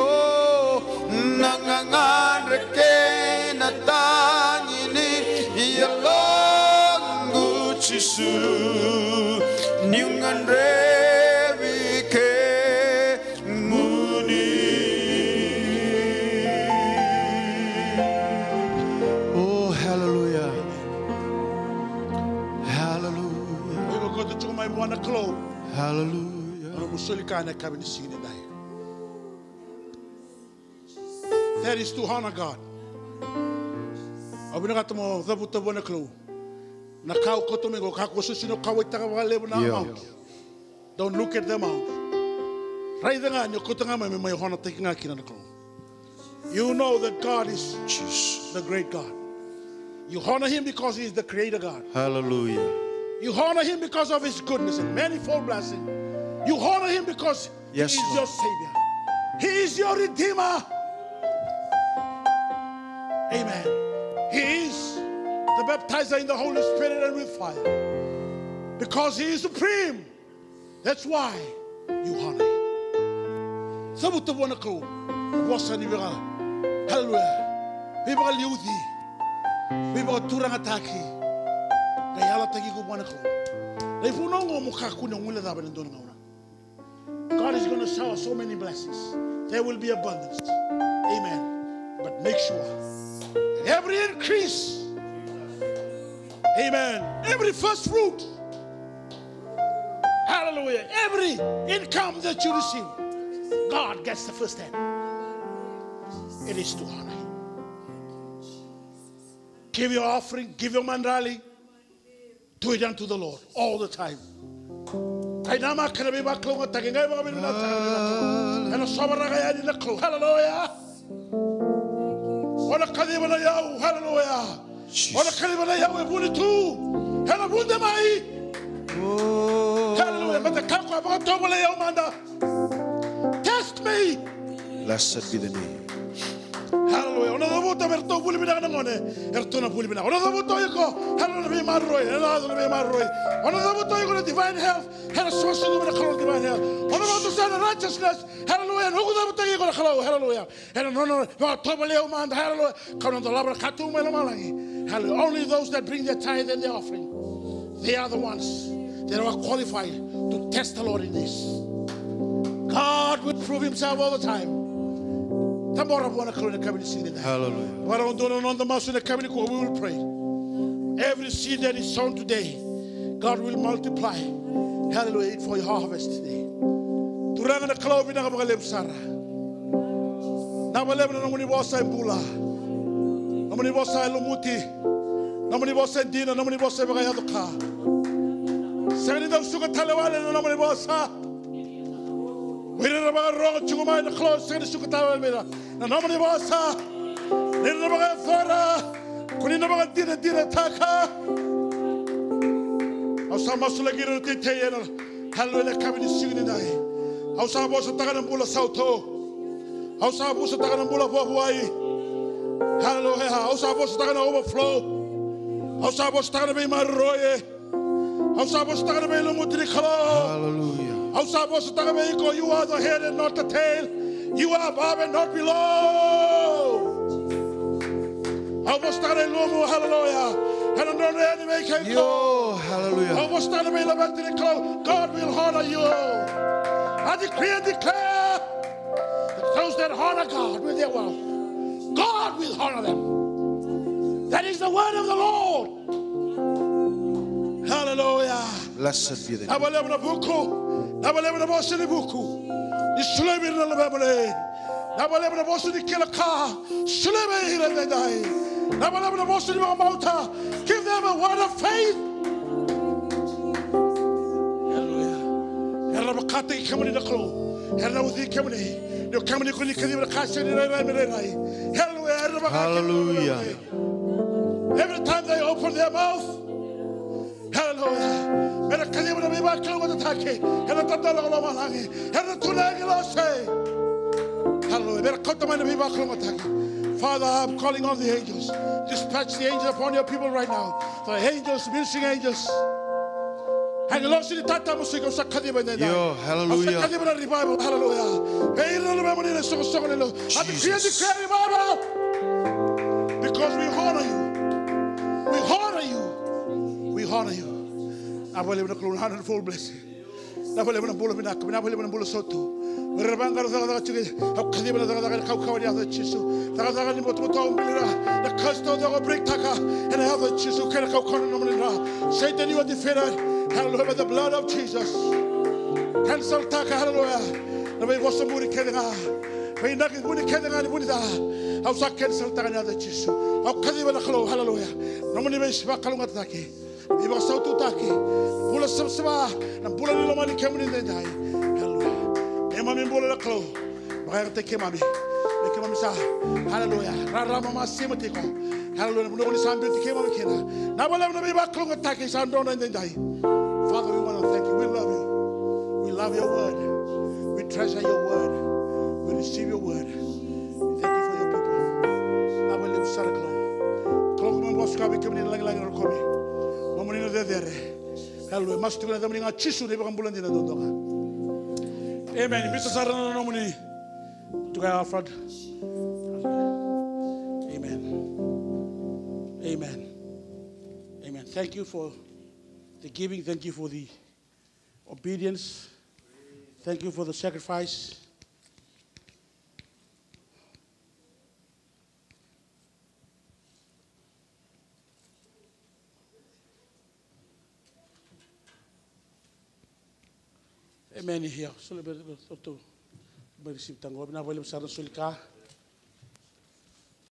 na gagadre kei na tagi ni yaloqu, Jisu. Niu gadre Kalou. Hallelujah. Na nomu soli ka ena yakavi ni siga nidai. That is to honor God. Au vinakata mo cavuta vua na Kalou na ka o kauta mai qo, kakua ni susugi, kauwaitaka vakalevu na amount. Don't look at the amount. Raica ga ni o kauta ga mai me mai honor-taki ga kina na Kalou. You know that God is the great God. You honor him because he is the creator God. Hallelujah. You honor him because of his goodness and manifold blessing. You honor him because he is your savior. He is your redeemer. Amen. He is the baptizer in the Holy Spirit and with fire. Because he is supreme. That's why you honor him. Cavuta vua na Kalou na vosa ni vaka, hallelujah, veivakaliuci, veivakaturagataki. Qai yalataki iko vua na Kalou. Na ivunau oqo mo kakua ni guilecava ena dua na gauna. God is gonna shower so many blessings. There will be abundance. Amen. But make sure every increase, amen, every first fruit, hallelujah, every income that you receive, God gets the first hand. It is to honor him. Give your offering, give your mandali. Do it unto the Lord all the time. Qai namaka na veivakalougatataki, qai vakavinavinakataka na Kalou. Ena sovaraka yani na Kalou. Hallelujah. O na kaciva na iyau. Hallelujah. O na kaciva na iyau e vuni tu. Ena vude mai. Hallelujah. Baleta o koya e vakatovolei au mada. Test me. Blessed be the name. Hallelujah. O na cavuta me ratou vuli vinaka na gone, eratou na vuli vinaka. O na cavuta o iko, hallelujah, na veimaroroi, ena yaco na veimaroroi. O na cavuta o iko na divine health, ena suasucu mai na Kalou na divine health. O na cavuta sara na righteousness, hallelujah, ena cavuta o iko na Kalou, hallelujah. Ena nona vakatovolei au mada, hallelujah. Kau na dolava na katuba mai lomalagi. Hallelujah. Only those that bring their tithe and their offering, they are the ones that are qualified to test the Lord in this. God will prove himself all the time. Cabora vua na Kalou ena yakavi ni siga nidai. Hallelujah. Vakarau dua na noda masu ena yakavi nikua, we will pray. Every seed that is sown today, God will multiply. Hallelujah. It for your harvest today. Turaga na Kalou, vinaka vakalevu sara. Vinaka vakalevu na nomuni vosa e bula. Nomuni vosa e lumuti. Nomuni vosa e dina, nomuni vosa e vakayaco ka. Sega ni dau suka tale wale na nomuni vosa. O ira era vakarorogo tiko mai na Kalou, sega ni suka tale wale vei ira na nomuni vosa. Ni ra na vakayacora, ko ni na vakadinadinataka. Au sa masulaki ira na teitei ena, hallelujah, ena yakavi ni siga nidai. Au sa vosataka na bula sautu. Au sa vosataka na bula vuavuai. Hallelujah. Au sa vosataka na overflow. Au sa vosataka na veimaroroi. Au sa vosataka na veilumuti ni Kalou. Hallelujah. Au sa vosataka vei iko, you are the head and not the tail. You are above and not below. Au vosataka na ilumu, hallelujah. Ena nona yani vei kei iko. Io, hallelujah. Au vosataka na veilaveti ni Kalou. God will honor you. I decree and declare that those that honor God with their wealth, God will honor them. That is the word of the Lord. Hallelujah. Blessed be the name. Vinaka vakalevu na vuku. Vinaka vakalevu na vosa ni vuku. Ni solia vei ira na luvemuni. Vinaka vakalevu na vosa ni kila ka. Solia vei ira edaidai. Vinaka vakalevu na vosa ni vakabauta. Give them a word of faith. Hallelujah. Era na vakataki kemuni na Kalou. Era na ucui kemuni. Ni o kemuni ko ni kaciva na ka sega ni rairai me rairai. Hallelujah. Era na vakataki kemuni. Hallelujah. Every time they open their mouth, hallelujah, me ra kaciva na veivakalougatataki ena tadola o lomalagi. Era na tu na agilosi. Hallelujah. Me ra kauta mai na veivakalougatataki. Father, I'm calling on the angels. Dispatch the angels upon your people right now. The angels, ministering angels. Agilosi ni tatamusuki, au sa kaciva edaidai. Io, hallelujah. Au sa kaciva na revival, hallelujah. Vei ira na luvemuni na isoqosoqo ni lotu. I decree, I declare revival. Because we honor you. We honor you. We honor you. Vinaka vakalevu na Kalou, na hundredfold blessing. Vinaka vakalevu na bula vinaka, vinaka vakalevu na bula sautu. O ira era vaqara cakacaka tiko, au kaciva na cakacaka ena kaukauwa ni yaca i Jisu. Cakacaka ni butobuto, au bili ira. Na curse taucoko au break-taka ena yaca i Jisu kei na kaukauwa ni nomuni dra. Satan, you are defeated. Hallelujah, by the blood of Jesus. Cancel-taka, hallelujah, na veivosaburi kece ga, veinaki vuni kece ga ni vuni ca. Au sa cancel-taka ena yaca i Jisu. Au kaciva na Kalou, hallelujah, nomuni veivakalougatataki, veivakasaututaki, bula savasava, na bula ni lomani kemuni edaidai. Hallelujah. Keimami bula na Kalou. Vakayagataki keimami. Me keimami sa, hallelujah, rarama masima tiko. Hallelujah, na vanua ko ni sa biuti keimami kina. Na vale na veivakalougatataki sa drodro edaidai. Father, we want to thank you. We love you. We love your word. We treasure your word. We receive your word. We thank you for your people. Na vale sara Kalou. Kalou, keimami vakasuka vei kemuni na lagilagi, na rokovi. Nomuni na cecere. Hallelujah. Masu tiko na yacamuni ga Jisu na iVakabula dina duadua ga. Amen. Biuta sara na nomuni. Tukai Alfred. Amen. Amen. Amen. Thank you for the giving. Thank you for the obedience. Thank you for the sacrifice. Amen. Ia, soli beka, beka, beka, beka receive taqo. Vinaka vakalevu sara na soli ka.